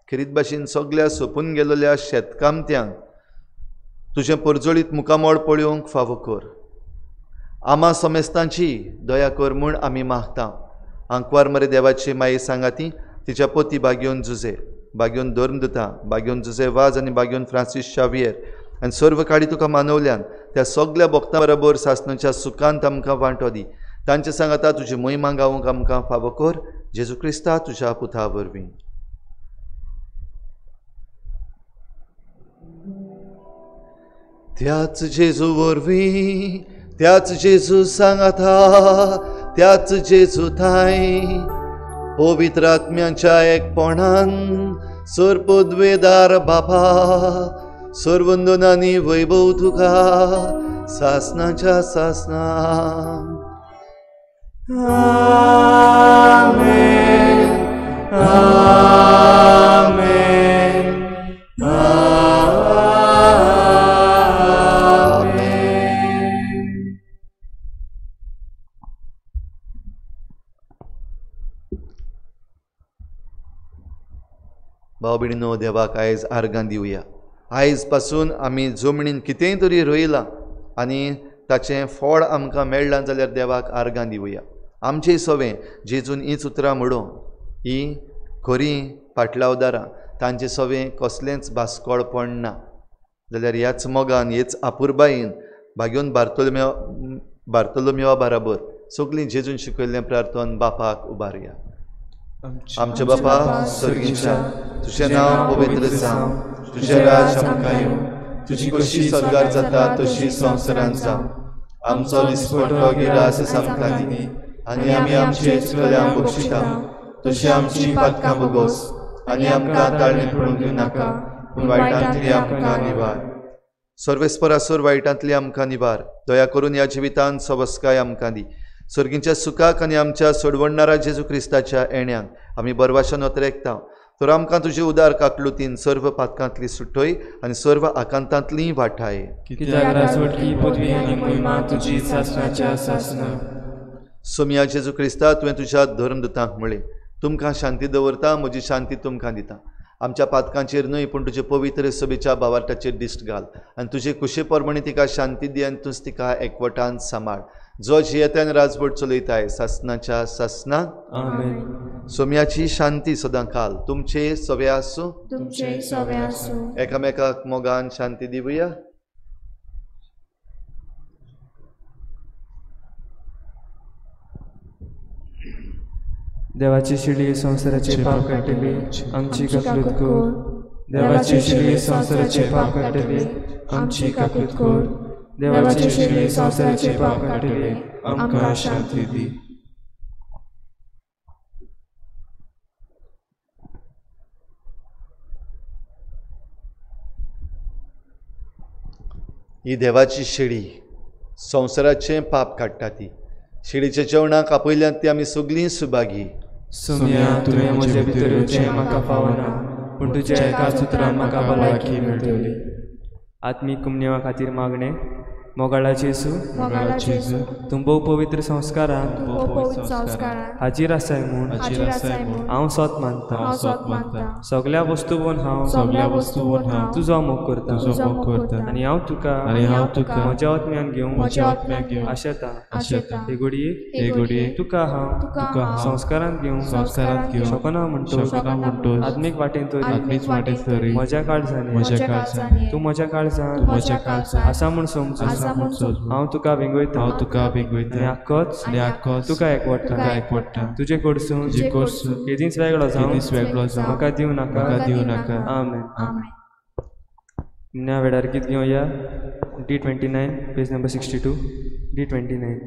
खेरीत भाशेन सगल्या सोंपून गेल्ल्या शेतकामत्यांक तुजें परजळीत मुखामळ पळोवंक फावो कर. आमा सोमेस्तांची दया कर म्हूण आमी मागता. आंकवार मरे देवाची माये सांगाती तिच्या पोती बागयोन जुजे, बागयोन धर्मदुता, बागयोन जुजे वाज आनी बागयोन फ्रांसीस शावियर आनी सर्व काडी तुका मानवल्यान त्या सगल्या भक्तां बरोबर सासणाच्या सुखांत आमकां वांटो दी. तांचे सांगाता तुजी महिमा गावंक आमकां फावो कर, जेजू क्रिस्ता तुज्या पुता वरवीं. त्याच जेजू वरवीं, त्याच जेजू सांगाता, त्याच जेजू थांय पवित्र आत्म्यांच्या एकपणान सर्पद्वेदार बापा सर्वंदनानी वैभव तुका सासनाच्या सासना. आमेन, आमेन, आमेन. भाव भयणीनो, देवाक आयज आर्गां दिवया. आयज पासून आमी जमनीन कितेंय तरी रोयलां आनी ताचें फळ आमकां मेळ्ळां जाल्यार देवाक आर्गां दिवया. आमचें सवें जेजून हींच उतरां म्हणून ही खरी पाटलावदारां, तांचे सवें कसलेंच बास्कोळपण ना. जाल्यार ह्याच मोगान, हेच आपुरबायेन भाग्योन बार्तोलोमेवा बराबर सगळीं जेजून शिकयल्लें प्रार्थन बापाक उबारया. आमच्या बापा सर्गीच्या, तुजें नांव पवित्र जावं, तुजें राज आमकां येवं, तुजी कशी स्वर्गार जाता तशी संवसारांत जावं. आमचो दिसपट्टो गिरास आमकां दी आनी आमी आमचे चुकल्यांक बक्षिता तशी आमची पातकां भोगोस आनी आमकां ताळणे पडूंक दिवं नाका, पूण वायटांतली आमकां निवार. सर्वेस्परासर वायटांतली आमकां निवार. दया करून ह्या जिवितांत सवस्काय आमकां दी. सर्गींच्या सुखाक आनी आमच्या सोडवणणारा जेजू क्रिस्ताच्या येण्याक आमी बरवाशान अत्रेकता. तर आमकां तुजे उदार काकलुतीन सर्व पातकांतली सुटय आनी सर्व आकांतांतली वाठाय. कित्याक राजवटकी पदवी आनी महिमा तुजी सासणाच्या सासणा. सोमया जेजू क्रिस्ता, तुवें तुज्या धर्मदुतांक म्हळें, तुमकां शांती दवरता, म्हजी शांती तुमकां दिता. आमच्या पातकांचेर न्हय पूण तुजे पवित्र सभेच्या भावार्थाचेर दिश्ट घाल आनी तुजे कुशे प्रमाणे तिका शांती दी आनी तूंच तिका एकवटान सांबाळ, जो जियेतान राजवट चलयताय सासणाच्या सासना. आमेन. सोम्याची शांती सदां काल तुमचे सवे आसूं, तुमचे सवे आसूं. एकामेकाक मोगान शांती दिवया. देवाची शिडी संवसाराचे पाप काडटली, आमची काकूत कर. देवाची शिडी संवसाराचे पाप काडटली, आमची काकूत कर. देवाची शिडी संवसाराचे पाप काडटली, आमकां शांती दी. ही देवाची शेळी संवसाराचें पाप काडटा. ती शेळीच्या जेवणाक आपयल्यात ती आमी सगळीं सुभागी. सोम्या, तुवें म्हजे भितर येवचें म्हाका फावना, पूण तुज्या एकाच उतरान म्हाका भलायकी मेळटली. आत्मीक कुमनेवा खातीर मागणें. मोगाळा जेजू, तूं भोव पवित्र संस्कारान हाजीर आसाय म्हूण हांव सोत मानता. सगल्या वस्तूवन हांव तुजो मोग करता आनी हांव तुका म्हज्या आत्म्यान घेवंक आशेता. हे घडयेक तुका हांव संस्कारांत घेवंक शकना म्हणटो आत्मीक वाटेन तरी म्हज्या काळजान तूं म्हज्या काळजान आसा म्हूण समजून हांव तुका वेंगयता आनी आख्खोच तुका एकवटता. तुजे कडसून केदींच वेगळो जावं म्हाका दिवं नाका. आमेन. ह्या वेळार गीत घेवया. D29 page number 62. D29.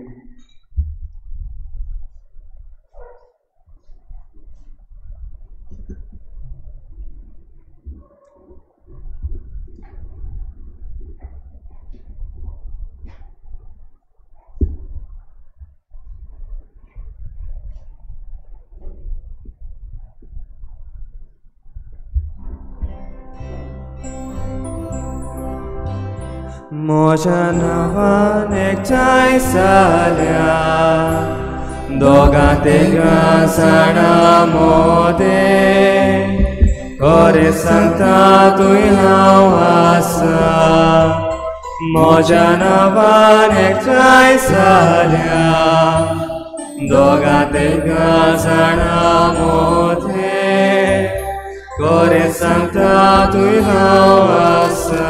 म्हज्या नांवान एकठांय जाल्या दोगां तेगां जाणां मोदें खरें सांगता थंय हांव आसा म्हज्या नांवान एकठांय जाल्या दोगां तेगां जाणां मोदें खरें सांगता थंय हांव आसा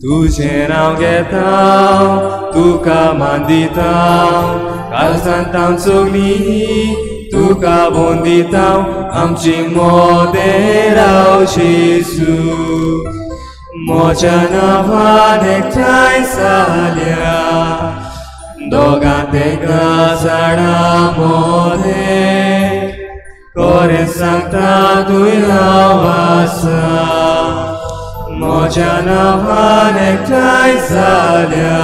तुजें नांव घेता तुका मानदिता काळजांत सगळीं तुका बोंदिता आमची मोदें राव जेजू म्हज्या नांवान एकठांय जाल्या दोगां तेगां जाणां मोदें खरें सांगता थंय हांव आसा म्हज्या नांवान एकठांय जाल्या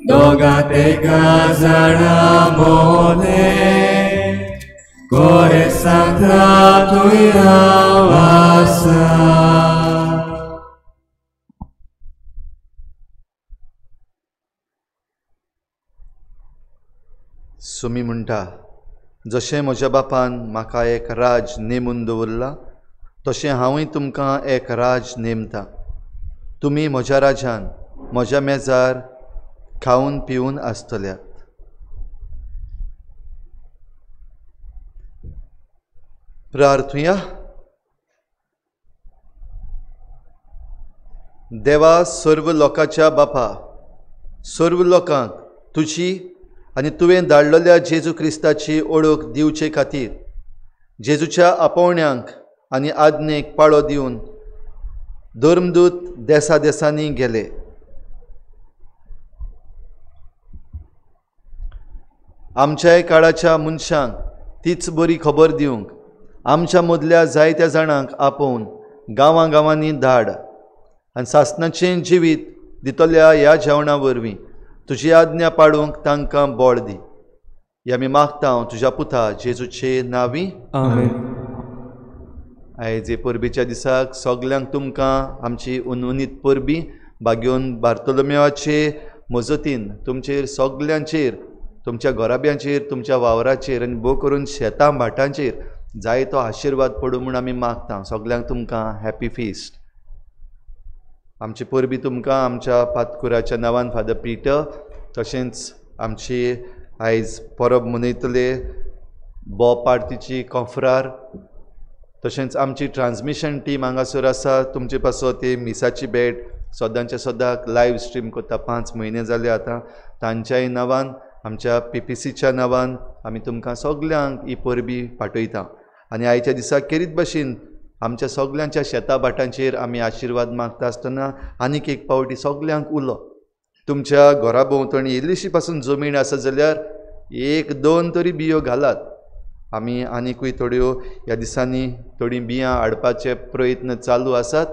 दोगां तेगां जाणां मोदें खरें सांगता थंय हांव आसा. सुमी म्हणटा जशें म्हज्या बापान म्हाका एक राज नेमून दवरला तशें हांवूय तुमकां एक राज नेमता. तुमी म्हज्या राजान म्हज्या मेजार खावन पिवन आसतल्यात. प्रार्थुया. देवा सर्व लोकांच्या बापा सर्व लोकांक तुजी आनी तुवें धाडलेल्या जेजू क्रिस्ताची ओळख दिवचे खातीर जेजूच्या आपोवण्यांक आनी आज्ञेक पाळो दिवन धर्मदूत देसा देसांनी गेले. आमच्याय काळाच्या मनशांक तीच बरी खबर दिवंक आमच्या मदल्या जायत्या जाणांक आपोवन गांवां गांवांनी धाड आनी सासणाचें जिवीत दितल्या ह्या जेवणा वरवीं तुजी आज्ञा पाळूंक तांकां बळ दी. ह्या आमी मागता हांव तुज्या पुता जेजूचे नांवी. आमेन. आयज हे परबेच्या दिसाक सगल्यांक तुमकां आमची उनउनीत परबी बागेवन बार्तोलोमेवाचे मजतीन तुमचेर सगल्यांचेर तुमच्या घराब्यांचेर तुमच्या वावराचेर आनी भोव करून शेतां भाटांचेर जायतो आशिर्वाद पडूं म्हूण आमी मागता. सगल्यांक तुमकां हॅपी फिस्ट. आमची परबी तुमकां आमच्या पातकुराच्या नांवान फादर पिटर तशेंच आमची आयज परब मनयतले बॉब पार्टीची कॉफ्रार तशेंच आमची ट्रान्समिशन टीम हांगासर आसा तुमचे पासत ती मिसाची भेट सदांच्या सदाक लायव्ह स्ट्रीम करता. 5 म्हयने जाले आतां. तांच्याय नांवान आमच्या पीपीसीच्या नांवान आमी तुमकां सगल्यांक ही परबी पाठयता. आनी आयच्या दिसा केरीत भशेन आमच्या सगल्यांच्या शेता भाटांचेर आमी आशिर्वाद मागता आसतना आनीक एक पावटी सगल्यांक उलो तुमच्या घरा भोंवतणी इल्लीशी पासून जमीन आसा जाल्यार 1-2 तरी बियो घालात. आमी आनिकूय थोड्यो ह्या दिसांनी थोडीं बियां हाडपाचे प्रयत्न चालू आसात.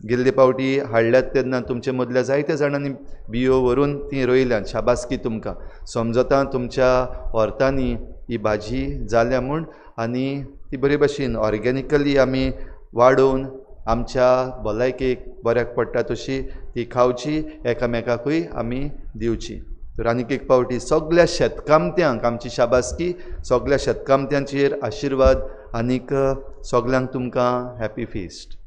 गेल्ले पावटी हाडल्यात तेन्ना तुमचे मदल्या जायत्या जाणांनी बियो व्हरून ती रोयल्यात. शाबासकी तुमकां. समजता तुमच्या व्हरतांनी ही भाजी जाल्या म्हूण आनी ती बरे भशेन ऑर्गेनिकली आमी वाडोवन आमच्या भलायकेक बऱ्याक पडटा तशी ती खावची एकामेकाकूय आमी दिवची. तर आनीक एक पावटी सगल्या शेतकामत्यांक आमची शाबासकी, सगल्या शेतकामत्यांचेर आशिर्वाद आनीक सगल्यांक तुमकां हॅपी फिस्ट.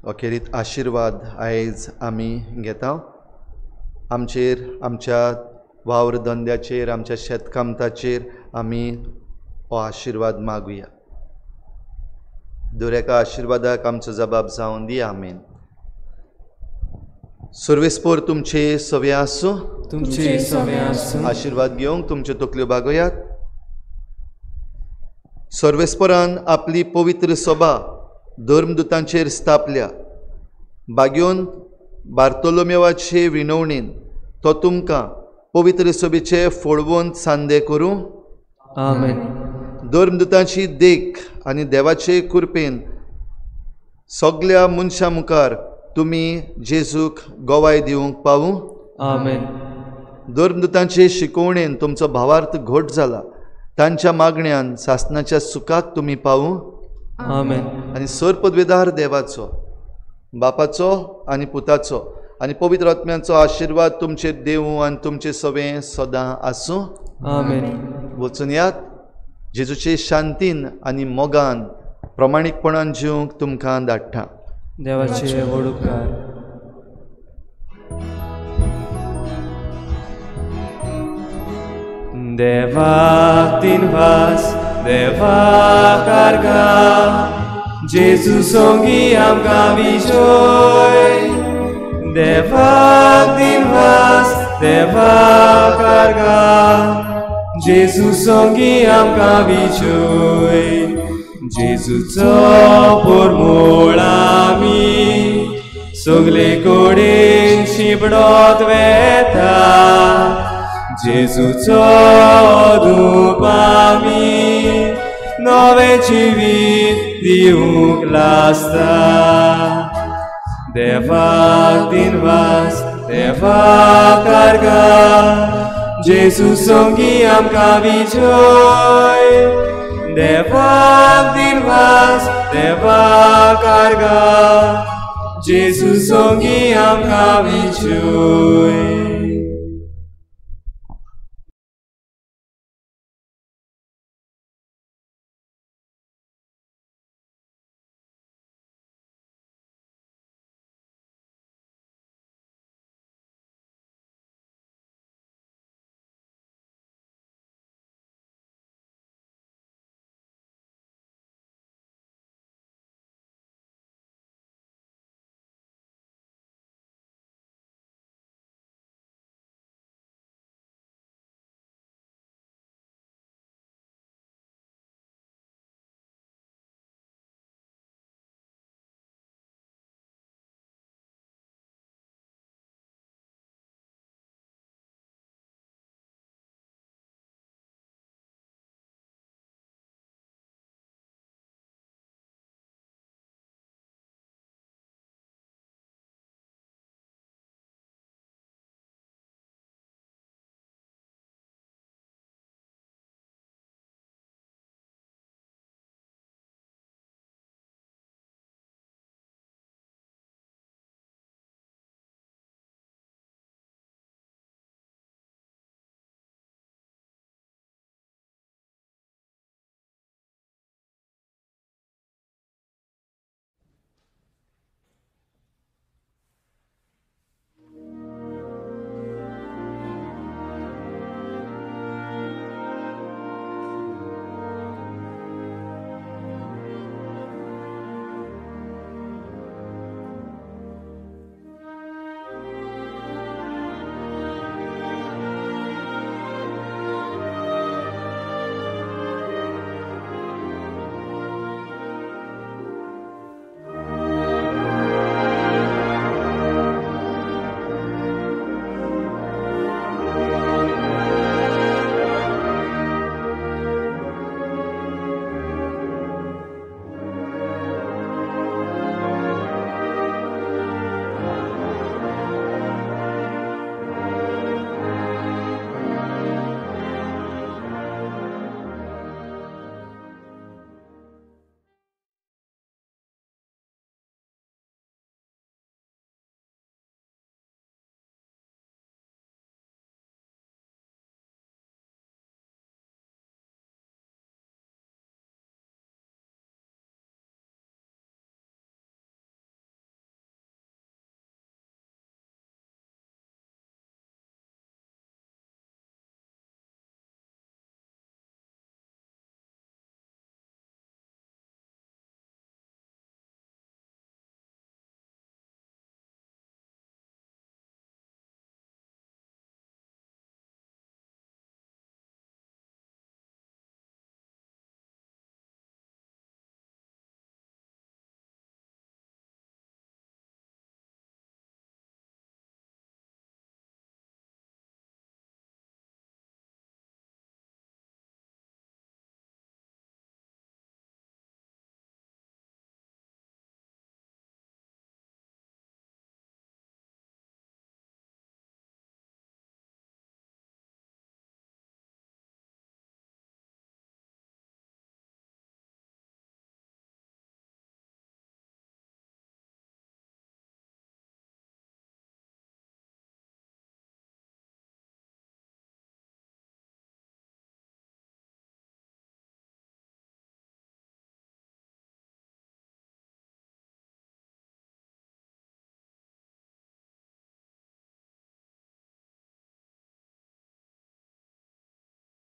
अखेरीत आशिर्वाद आयज आमी घेता. आमचेर आमच्या वावर धंद्याचेर आमच्या शेतकामताचेर आमी हो आशिर्वाद मागुया. दर एका आशिर्वादाक आमचो जबाब जावन दी. आमेन. सर्वेस्पोर तुमचे सवे आसूं. तुमचे सवे आसूं. आशिर्वाद घेवंक तुमच्यो तकल्यो बागोयात. सर्वेस्पोरान आपली पवित्र सभा धर्मदूतांचेर स्थापल्या. बागेवन बार्तोलोमेवाचे विनवणीन तो तुमकां पवित्र सभेचे फोडवंत सांदे करूं. आमेन. धर्मदूतांची देख आनी देवाचे कृपेन सगल्या मनशां मुखार तुमी जेजूक गवाय दिवंक पावूं. आमेन. धर्मदूतांचे शिकवणेन तुमचो भावार्थ घट जाला. तांच्या मागण्यान सासनाच्या सुखाक तुमी पावूं. आमेन. आनी सर्पद्वेदार देवाचो, बापाचो आनी पुताचो आनी पवित्र आत्म्याचो आशिर्वाद तुमचेर देवूं आनी तुमचे सवें सदां आसूं. आमेन. वचून यात, जेजूचे शांतीन आनी मोगान प्रमाणीकपणान जिवंक तुमकां धाडटा. देवाचे व्हड उपकार. देवाक दिनवास, देवाक आर्गां, जेजू सोंगी आमकां विजय. देवाक दिनवास, देवाक आर्गां, जेजू सोंगी आमकां विजय. जेजूचो पोरमोळ आमी सगले कडेन शिंपडत वेता. जेजूचो धूप आमी नवें जिवीत दिवंक लागता. देवाक दिनवास, देवाक आर्गां, जेजू सोंगी आमकां विजय. देवाक दिनवास, देवाक आर्गां, जेजू सोंगी आमकां विजय.